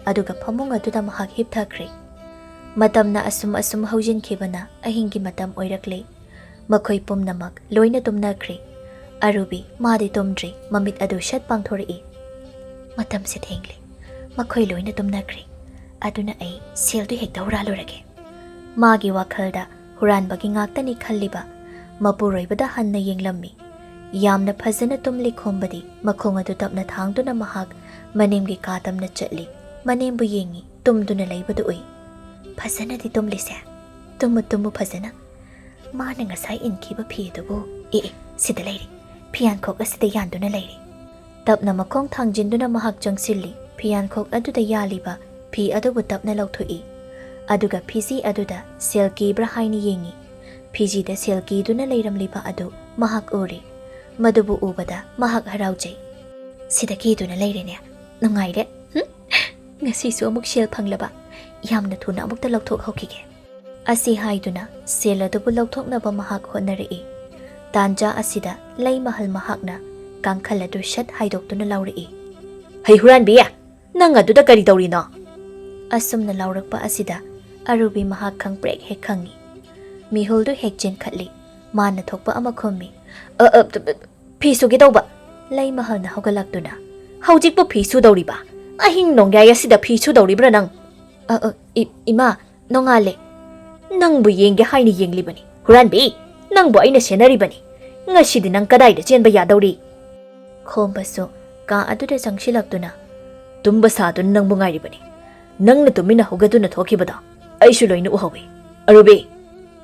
ꯑꯗꯨꯒ ꯐꯃꯨꯡ ꯑꯗꯨꯗ ꯃꯍꯥꯛ ꯍꯤꯞꯊꯈ꯭ꯔꯦ꯫ ꯃꯇꯝꯅ ꯑꯁꯨꯝ ꯑꯁꯨꯝ ꯍꯧꯖꯤꯟꯈꯤꯕꯅ ꯑꯍꯤꯡꯒꯤ ꯃꯇꯝ ꯑꯣꯏꯔꯛꯂꯦ꯫ ꯃꯈꯣꯏ ꯄꯨꯝꯅꯃꯛ ꯂꯣꯏꯅ ꯇꯨꯝꯅꯈ꯭ꯔꯦ꯫ ꯑꯔꯨꯕꯤ ꯃꯥꯗꯤ ꯇꯨꯝꯗ꯭ꯔꯤ, ꯃꯃꯤꯠ ꯑꯗꯨ ꯁꯠ ꯄꯥꯡꯊꯣꯔꯛꯏ꯫ "ꯃꯇꯝꯁꯦ ꯊꯦꯡꯂꯦ꯫ ꯃꯈꯣꯏ ꯂꯣꯏꯅ ꯇꯨꯝꯅꯈ꯭ꯔꯦ꯫ ꯑꯗꯨꯅ ꯑꯩ ꯁꯦꯜꯗꯨ ꯍꯦꯛꯇ ꯍꯨꯔꯥꯜꯂꯨꯔꯒꯦ꯫" ꯃꯥꯒꯤ ꯋꯥꯈꯜꯗ ꯍꯨꯔꯥꯟꯕꯒꯤ ꯉꯥꯛꯇꯅꯤ ꯈꯜꯂꯤꯕ꯫ ꯃꯄꯨꯔꯣꯏꯕꯗ ꯍꯟꯅ ꯌꯦꯡꯂꯝꯃꯤ꯫ ꯌꯥꯝꯅ ꯐꯖꯅ ꯇꯨꯝꯂꯤ ꯈꯣꯝꯕꯗꯤ꯫ ꯃꯈꯣꯡ ꯑꯗꯨ ꯇꯞꯅ ꯊꯥꯡꯗꯨꯅ ꯃꯍꯥꯛ ꯃꯅꯦꯝꯒꯤ ꯀꯥ ꯇꯝꯅ ꯆꯠꯂꯤ꯫ ꯃꯅꯦꯝꯕꯨ ꯌꯦꯡꯉꯤ, ꯇꯨꯝꯗꯨꯅ ꯂꯩꯕꯗꯨ ꯎꯏ꯫ "ꯐꯖꯅꯗꯤ ꯇꯨꯝꯂꯤꯁꯦ꯫ ꯇꯨꯝꯃꯨ, ꯇꯨꯝꯃꯨ ꯐꯖꯅ꯫ ꯃꯥꯅ ꯉꯁꯥꯏ ꯏꯟꯈꯤꯕ ꯐꯤ ꯑꯗꯨꯕꯨ, ꯑꯦ, ꯑꯦ, ꯁꯤꯗ ꯂꯩꯔꯦ꯫ ꯐꯤꯌꯥꯟꯈꯣꯛ ꯑꯁꯤꯗ ꯌꯥꯟꯗꯨꯅ ꯂꯩꯔꯦ꯫" ꯇꯞꯅ ꯃꯈꯣꯡ ꯊꯥꯡꯖꯤꯟꯗꯨꯅ ꯃꯍꯥꯛ ꯆꯪꯁꯤꯜꯂꯤ꯫ ꯐꯤꯌꯥꯟꯈꯣꯛ ꯑꯗꯨꯗ ꯌꯥꯜꯂꯤꯕ ꯐꯤ ꯑꯗꯨꯕꯨ ꯇꯞꯅ ꯂꯧꯊꯣꯛꯏ꯫ ꯑꯗꯨꯒ ꯐꯤꯖꯤ ꯑꯗꯨꯗ ꯁꯦꯜ ꯀꯤꯕ꯭ꯔꯥ ꯍꯥꯏꯅ ꯌꯦꯡꯉꯤ꯫ ꯐꯤꯖꯤꯗ ꯁꯦꯜ ꯀꯤꯗꯨꯅ ꯂꯩꯔꯝꯂꯤꯕ ꯑꯗꯨ ꯃꯍꯥꯛ ꯎꯔꯦ꯫ ꯃꯗꯨꯕꯨ ꯎꯕꯗ ꯃꯍꯥꯛ ꯍꯔꯥꯎꯖꯩ꯫ "ꯁꯤꯗ ꯀꯤꯗꯨꯅ ꯂꯩꯔꯦꯅꯦ꯫ ꯅꯨꯡꯉꯥꯏꯔꯦ꯫ ꯍꯨꯝ? ꯉꯁꯤꯁꯨ ꯑꯃꯨꯛ ꯁꯦꯜ ꯐꯪꯂꯕ꯫ ꯌꯥꯝꯅ ꯊꯨꯅ ꯑꯃꯨꯛꯇ ꯂꯧꯊꯣꯛꯍꯧꯈꯤꯒꯦ꯫" ꯑꯁꯤ ꯍꯥꯏꯗꯨꯅ ꯁꯦꯜ ꯑꯗꯨꯕꯨ ꯂꯧꯊꯣꯛꯅꯕ ꯃꯍꯥꯛ ꯍꯣꯠꯅꯔꯛꯏ꯫ ꯇꯥꯟꯖꯥ ꯑꯁꯤꯗ ꯂꯩꯃꯍꯜ ꯃꯍꯥꯛꯅ ꯀꯥꯡꯈꯜ ꯑꯗꯨ ꯁꯠ ꯍꯥꯏꯗꯣꯛꯇꯨꯅ ꯂꯥꯎꯔꯛꯏ꯫ "ꯍꯩ ꯍꯨꯔꯥꯟꯕꯤ! ꯅꯪ ꯑꯗꯨꯗ ꯀꯔꯤ ꯇꯧꯔꯤꯅꯣ?" ꯑꯁꯨꯝꯅ ꯂꯥꯎꯔꯛꯄ ꯑꯁꯤꯗ ꯑꯔꯨꯕꯤ ꯃꯍꯥꯛ ꯈꯪꯄ꯭ꯔꯦꯛ ꯍꯦꯛ ꯈꯪꯏ꯫ ꯃꯤꯍꯨꯜꯗꯨ ꯍꯦꯛ ꯆꯦꯟꯈꯠꯂꯤ꯫ ꯃꯥꯅ ꯊꯣꯛꯄ ꯑꯃ ꯈꯨꯝꯃꯤ꯫ "ꯑ, ꯑ, ꯇ-, ꯇ-, ꯐꯤ ꯁꯨꯒꯦ ꯇꯧꯕ꯫" ꯂꯩꯃꯍꯜꯅ ꯍꯧꯒꯠꯂꯛꯇꯨꯅ, "ꯍꯧꯖꯤꯛꯄꯨ ꯐꯤ ꯁꯨꯗꯧꯔꯤꯕ? ꯑꯍꯤꯡ ꯅꯣꯡꯌꯥꯏ ꯑꯁꯤꯗ ꯐꯤ ꯁꯨꯗꯧꯔꯤꯕ꯭ꯔꯥ ꯅꯪ?" "ꯑ, ꯑ, ꯏ-, ꯏꯃꯥ, ꯅꯣꯡꯉꯥꯜꯂꯦ꯫ ꯅꯪꯕꯨ ꯌꯦꯡꯒꯦ ꯍꯥꯏꯅ ꯌꯦꯡꯂꯤꯕꯅꯤ꯫ ꯍꯨꯔꯥꯟꯕꯤ, ꯅꯪꯕꯨ ꯑꯩꯅ ꯁꯦꯟꯅꯔꯤꯕꯅꯤ꯫ ꯉꯁꯤꯗꯤ ꯅꯪ ꯀꯗꯥꯏꯗ ꯆꯦꯟꯕ ꯌꯥꯗꯧꯔꯤ?" ꯈꯣꯝꯕꯁꯨ ꯀꯥ ꯑꯗꯨꯗ ꯆꯪꯁꯤꯜꯂꯛꯇꯨꯅ, "ꯇꯨꯝꯕ ꯁꯥꯗꯨꯅ ꯅꯪꯕꯨ ꯉꯥꯏꯔꯤꯕꯅꯤ꯫ ꯅꯪꯅ ꯇꯨꯃꯤꯟꯅ ꯍꯧꯒꯠꯇꯨꯅ ꯊꯣꯛꯈꯤꯕꯗꯣ ꯑꯩꯁꯨ ꯂꯣꯏꯅ ꯎꯍꯧꯏ꯫ ꯑꯔꯨꯕꯤ!"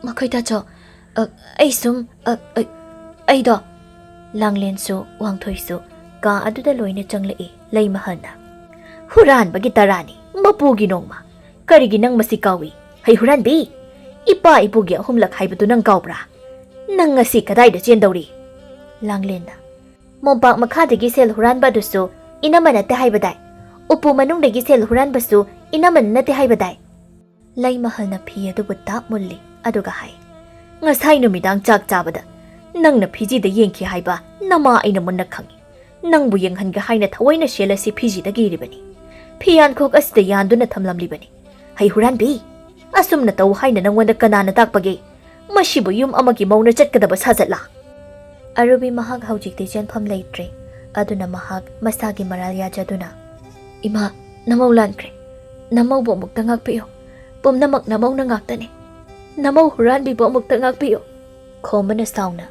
"ꯃꯈꯣꯏ ꯇꯥꯆꯧ, ꯑ, ꯑꯩ ꯁꯨꯝ, ꯑ, ꯑ, ꯑꯩꯗꯣ꯫" ꯂꯥꯡꯂꯦꯟꯁꯨ ꯋꯥꯡꯊꯣꯏꯁꯨ ꯀꯥ ꯑꯗꯨꯗ ꯂꯣꯏꯅ ꯆꯪꯂꯛꯏ꯫ ꯂꯩꯃꯍꯜꯅ, "ꯍꯨꯔꯥꯟꯕꯒꯤ ꯇꯔꯥꯅꯤ, ꯃꯄꯨꯒꯤ ꯅꯣꯡꯃ꯫ ꯀꯔꯤꯒꯤ ꯅꯪ ꯃꯁꯤ ꯀꯥꯎꯏ? ꯍꯩ ꯍꯨꯔꯥꯟꯕꯤ! ꯏꯄꯥ ꯏꯄꯨꯒꯤ ꯑꯍꯨꯝꯂꯛ ꯍꯥꯏꯕꯗꯨ ꯅꯪ ꯀꯥꯎꯕ꯭ꯔꯥ? ꯅꯪ ꯉꯁꯤ ꯀꯗꯥꯏꯗ ꯆꯦꯟꯗꯧꯔꯤ?" ꯂꯥꯡꯂꯦꯟꯅ, "ꯃꯣꯝꯄꯥꯛ ꯃꯈꯥꯗꯒꯤ ꯁꯦꯜ ꯍꯨꯔꯥꯟꯕ ꯑꯗꯨꯁꯨ ꯏꯅꯝꯃ ꯅꯠꯇꯦ ꯍꯥꯏꯕꯗꯥꯏ? ꯎꯄꯨ ꯃꯅꯨꯡꯗꯒꯤ ꯁꯦꯜ ꯍꯨꯔꯥꯟꯕꯁꯨ ꯏꯅꯝꯃꯅ ꯅꯠꯇꯦ ꯍꯥꯏꯕꯗꯥꯏ? ꯂꯩꯃꯍꯜꯅ ꯐꯤ ꯑꯗꯨꯕꯨ ꯇꯥꯞ ꯃꯨꯜꯂꯤ, ꯑꯗꯨꯒ ꯍꯥꯏ, "ꯉꯁꯥꯏ ꯅꯨꯃꯤꯗꯥꯡ ꯆꯥꯛ ꯆꯥꯕꯗ ꯅꯪꯅ ꯐꯤꯖꯤꯗ ꯌꯦꯡꯈꯤ ꯍꯥꯏꯕ ꯅꯃꯥ ꯑꯩꯅ ꯃꯨꯟꯅ ꯈꯪꯏ꯫ ꯅꯪꯕꯨ ꯌꯦꯡꯍꯟꯒꯦ ꯍꯥꯏꯅ ꯊꯑꯣꯏꯅ ꯁꯦꯜ ꯑꯁꯤ ꯐꯤꯖꯤꯗꯒꯤ ꯏꯔꯤꯕꯅꯤ꯫ ꯐꯤꯌꯥꯟꯈꯣꯛ ꯑꯁꯤꯗ ꯌꯥꯟꯗꯨꯅ ꯊꯝꯂꯝꯂꯤꯕꯅꯤ꯫ ꯍꯩ ꯍꯨꯔꯥꯟꯕꯤ! ꯑꯁꯨꯝꯅ ꯇꯧ ꯍꯥꯏꯅ ꯅꯪꯉꯣꯟꯗ ꯀꯅꯥꯅ ꯇꯥꯛꯄꯒꯦ? ꯃꯁꯤꯕꯨ ꯌꯨꯝ ꯑꯃꯒꯤ ꯃꯧꯅ ꯆꯠꯀꯗꯕ ꯁꯥꯖꯠꯂꯥ?" ꯑꯔꯨꯕꯤ ꯃꯍꯥꯛ ꯍꯧꯖꯤꯛꯇꯤ ꯆꯦꯟꯐꯝ ꯂꯩꯇ꯭ꯔꯦ꯫ ꯑꯗꯨꯅ ꯃꯍꯥꯛ ꯃꯁꯥꯒꯤ ꯃꯔꯥꯜ ꯌꯥꯖꯗꯨꯅ, "ꯏꯃꯥ, ꯅꯃꯧ ꯂꯥꯟꯈ꯭ꯔꯦ꯫ ꯅꯃꯧꯕꯨ ꯑꯃꯨꯛꯇ ꯉꯥꯛꯄꯤꯌꯨ꯫ ꯄꯨꯝꯅꯃꯛ ꯅꯃꯧꯅ ꯉꯥꯛꯇꯅꯤ꯫ ꯅꯃꯧ ꯍꯨꯔꯥꯟꯕꯤꯕꯨ ꯑꯃꯨꯛꯇ ꯉꯥꯛꯄꯤꯌꯨ"꯫ ꯈꯣꯝꯕꯅ ꯁꯥꯎꯅ,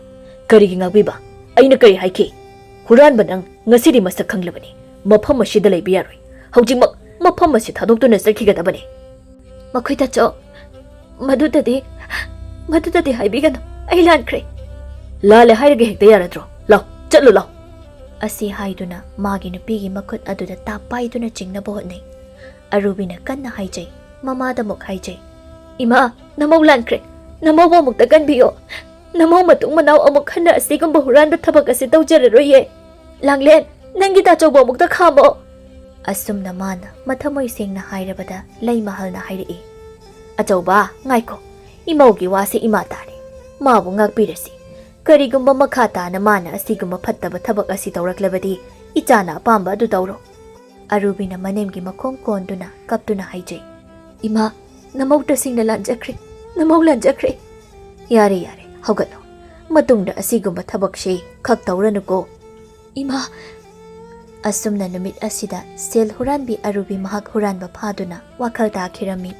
"ꯀꯔꯤꯒꯤ ꯉꯥꯛꯄꯤꯕ? ꯑꯩꯅ ꯀꯔꯤ ꯍꯥꯏꯈꯤ? ꯍꯨꯔꯥꯟꯕ ꯅꯪ ꯉꯁꯤꯗꯤ ꯃꯁꯛ ꯈꯪꯂꯕꯅꯤ꯫ ꯃꯐꯝ ꯑꯁꯤꯗ ꯂꯩꯕ ꯌꯥꯔꯣꯏ꯫ ꯍꯧꯖꯤꯛꯃꯛ ꯃꯐꯝ ꯑꯁꯤ ꯊꯥꯗꯣꯛꯇꯨꯅ ꯆꯠꯈꯤꯒꯗꯕꯅꯤ"꯫ "ꯃꯈꯣꯏ ꯇꯥꯆꯧ, ꯃꯗꯨꯗꯗꯤ, ꯃꯗꯨꯗꯗꯤ ꯍꯥꯏꯕꯤꯒꯅꯨ꯫ ꯑꯩ ꯂꯥꯟꯈ꯭ꯔꯦ"꯫ "ꯂꯥꯜꯂꯦ ꯍꯥꯏꯔꯒ ꯍꯦꯛꯇ ꯌꯥꯔꯗ꯭ꯔꯣ? ꯂꯥꯎ, ꯆꯠꯂꯨ ꯂꯥꯎ"꯫ ꯑꯁꯤ ꯍꯥꯏꯗꯨꯅ ꯃꯥꯒꯤ ꯅꯨꯄꯤꯒꯤ ꯃꯈꯨꯠ ꯑꯗꯨꯗ ꯇꯥꯞ ꯄꯥꯏꯗꯨꯅ ꯆꯤꯡꯅꯕ ꯍꯣꯠꯅꯩ꯫ ꯑꯔꯨꯕꯤꯅ ꯀꯟꯅ ꯍꯥꯏꯖꯩ, ꯃꯃꯥꯗ ꯑꯃꯨꯛ ꯍꯥꯏꯖꯩ, "ꯏꯃꯥ, ꯅꯃꯧ ꯂꯥꯟꯈ꯭ꯔꯦ꯫ ꯅꯃꯧꯕꯨ ꯑꯃꯨꯛꯇ ꯀꯟꯕꯤꯌꯣ꯫ ꯅꯃꯧ ꯃꯇꯨꯡ ꯃꯅꯥꯎ ꯑꯃꯨꯛ ꯍꯟꯅ ꯑꯁꯤꯒꯨꯝꯕ ꯍꯨꯔꯥꯟꯕ ꯊꯕꯛ ꯑꯁꯤ ꯇꯧꯖꯔꯔꯣꯏꯌꯦ꯫ ꯂꯥꯡꯂꯦꯟ, ꯅꯪꯒꯤ ꯇꯥꯆꯧꯕ ꯑꯃꯨꯛꯇ ꯈꯥꯝꯃꯣ"꯫ ꯑꯁꯨꯝꯅ ꯃꯥꯅ ꯃꯊꯃꯣꯏ ꯁꯦꯡꯅ ꯍꯥꯏꯔꯕꯗ ꯂꯩꯃꯍꯜꯅ ꯍꯥꯏꯔꯛꯏ, "ꯑꯆꯧꯕ, ꯉꯥꯏꯈꯣ꯫ ꯏꯃꯧꯒꯤ ꯋꯥꯁꯦ ꯏꯃꯥ ꯇꯥꯔꯦ꯫ ꯃꯥꯕꯨ ꯉꯥꯛꯄꯤꯔꯁꯤ꯫ ꯀꯔꯤꯒꯨꯝꯕ ꯃꯈꯥ ꯇꯥꯅ ꯃꯥꯅ ꯑꯁꯤꯒꯨꯝꯕ ꯐꯠꯇꯕ ꯊꯕꯛ ꯑꯁꯤ ꯇꯧꯔꯛꯂꯕꯗꯤ ꯏꯆꯥꯅ ꯑꯄꯥꯝꯕ ꯑꯗꯨ ꯇꯧꯔꯣ"꯫ ꯑꯔꯨꯕꯤꯅ ꯃꯅꯦꯝꯒꯤ ꯃꯈꯣꯡ ꯀꯣꯟꯗꯨꯅ ꯀꯞꯇꯨꯅ ꯍꯥꯏꯖꯩ, "ꯏꯃꯥ, ꯅꯃꯧ ꯇꯁꯦꯡꯅ ꯂꯥꯟꯖꯈ꯭ꯔꯦ, ꯅꯃꯧ ꯂꯥꯟꯖꯈ꯭ꯔꯦ꯫ ꯌꯥꯔꯦ, ꯌꯥꯔꯦ, ꯍꯧꯒꯠꯂꯣ꯫ ꯃꯇꯨꯡꯗ ꯑꯁꯤꯒꯨꯝꯕ ꯊꯕꯛꯁꯤ ꯈꯛ ꯇꯧꯔꯅꯨꯀꯣ"꯫ "ꯏꯃꯥ"꯫ ꯑꯁꯨꯝꯅ ꯅꯨꯃꯤꯠ ꯑꯁꯤꯗ ꯁꯦꯜ ꯍꯨꯔꯥꯟꯕꯤ ꯑꯔꯨꯕꯤ ꯃꯍꯥꯛ ꯍꯨꯔꯥꯟꯕ ꯐꯥꯗꯨꯅ ꯋꯥꯈꯜ ꯇꯥꯈꯤꯔꯝꯃꯤ꯫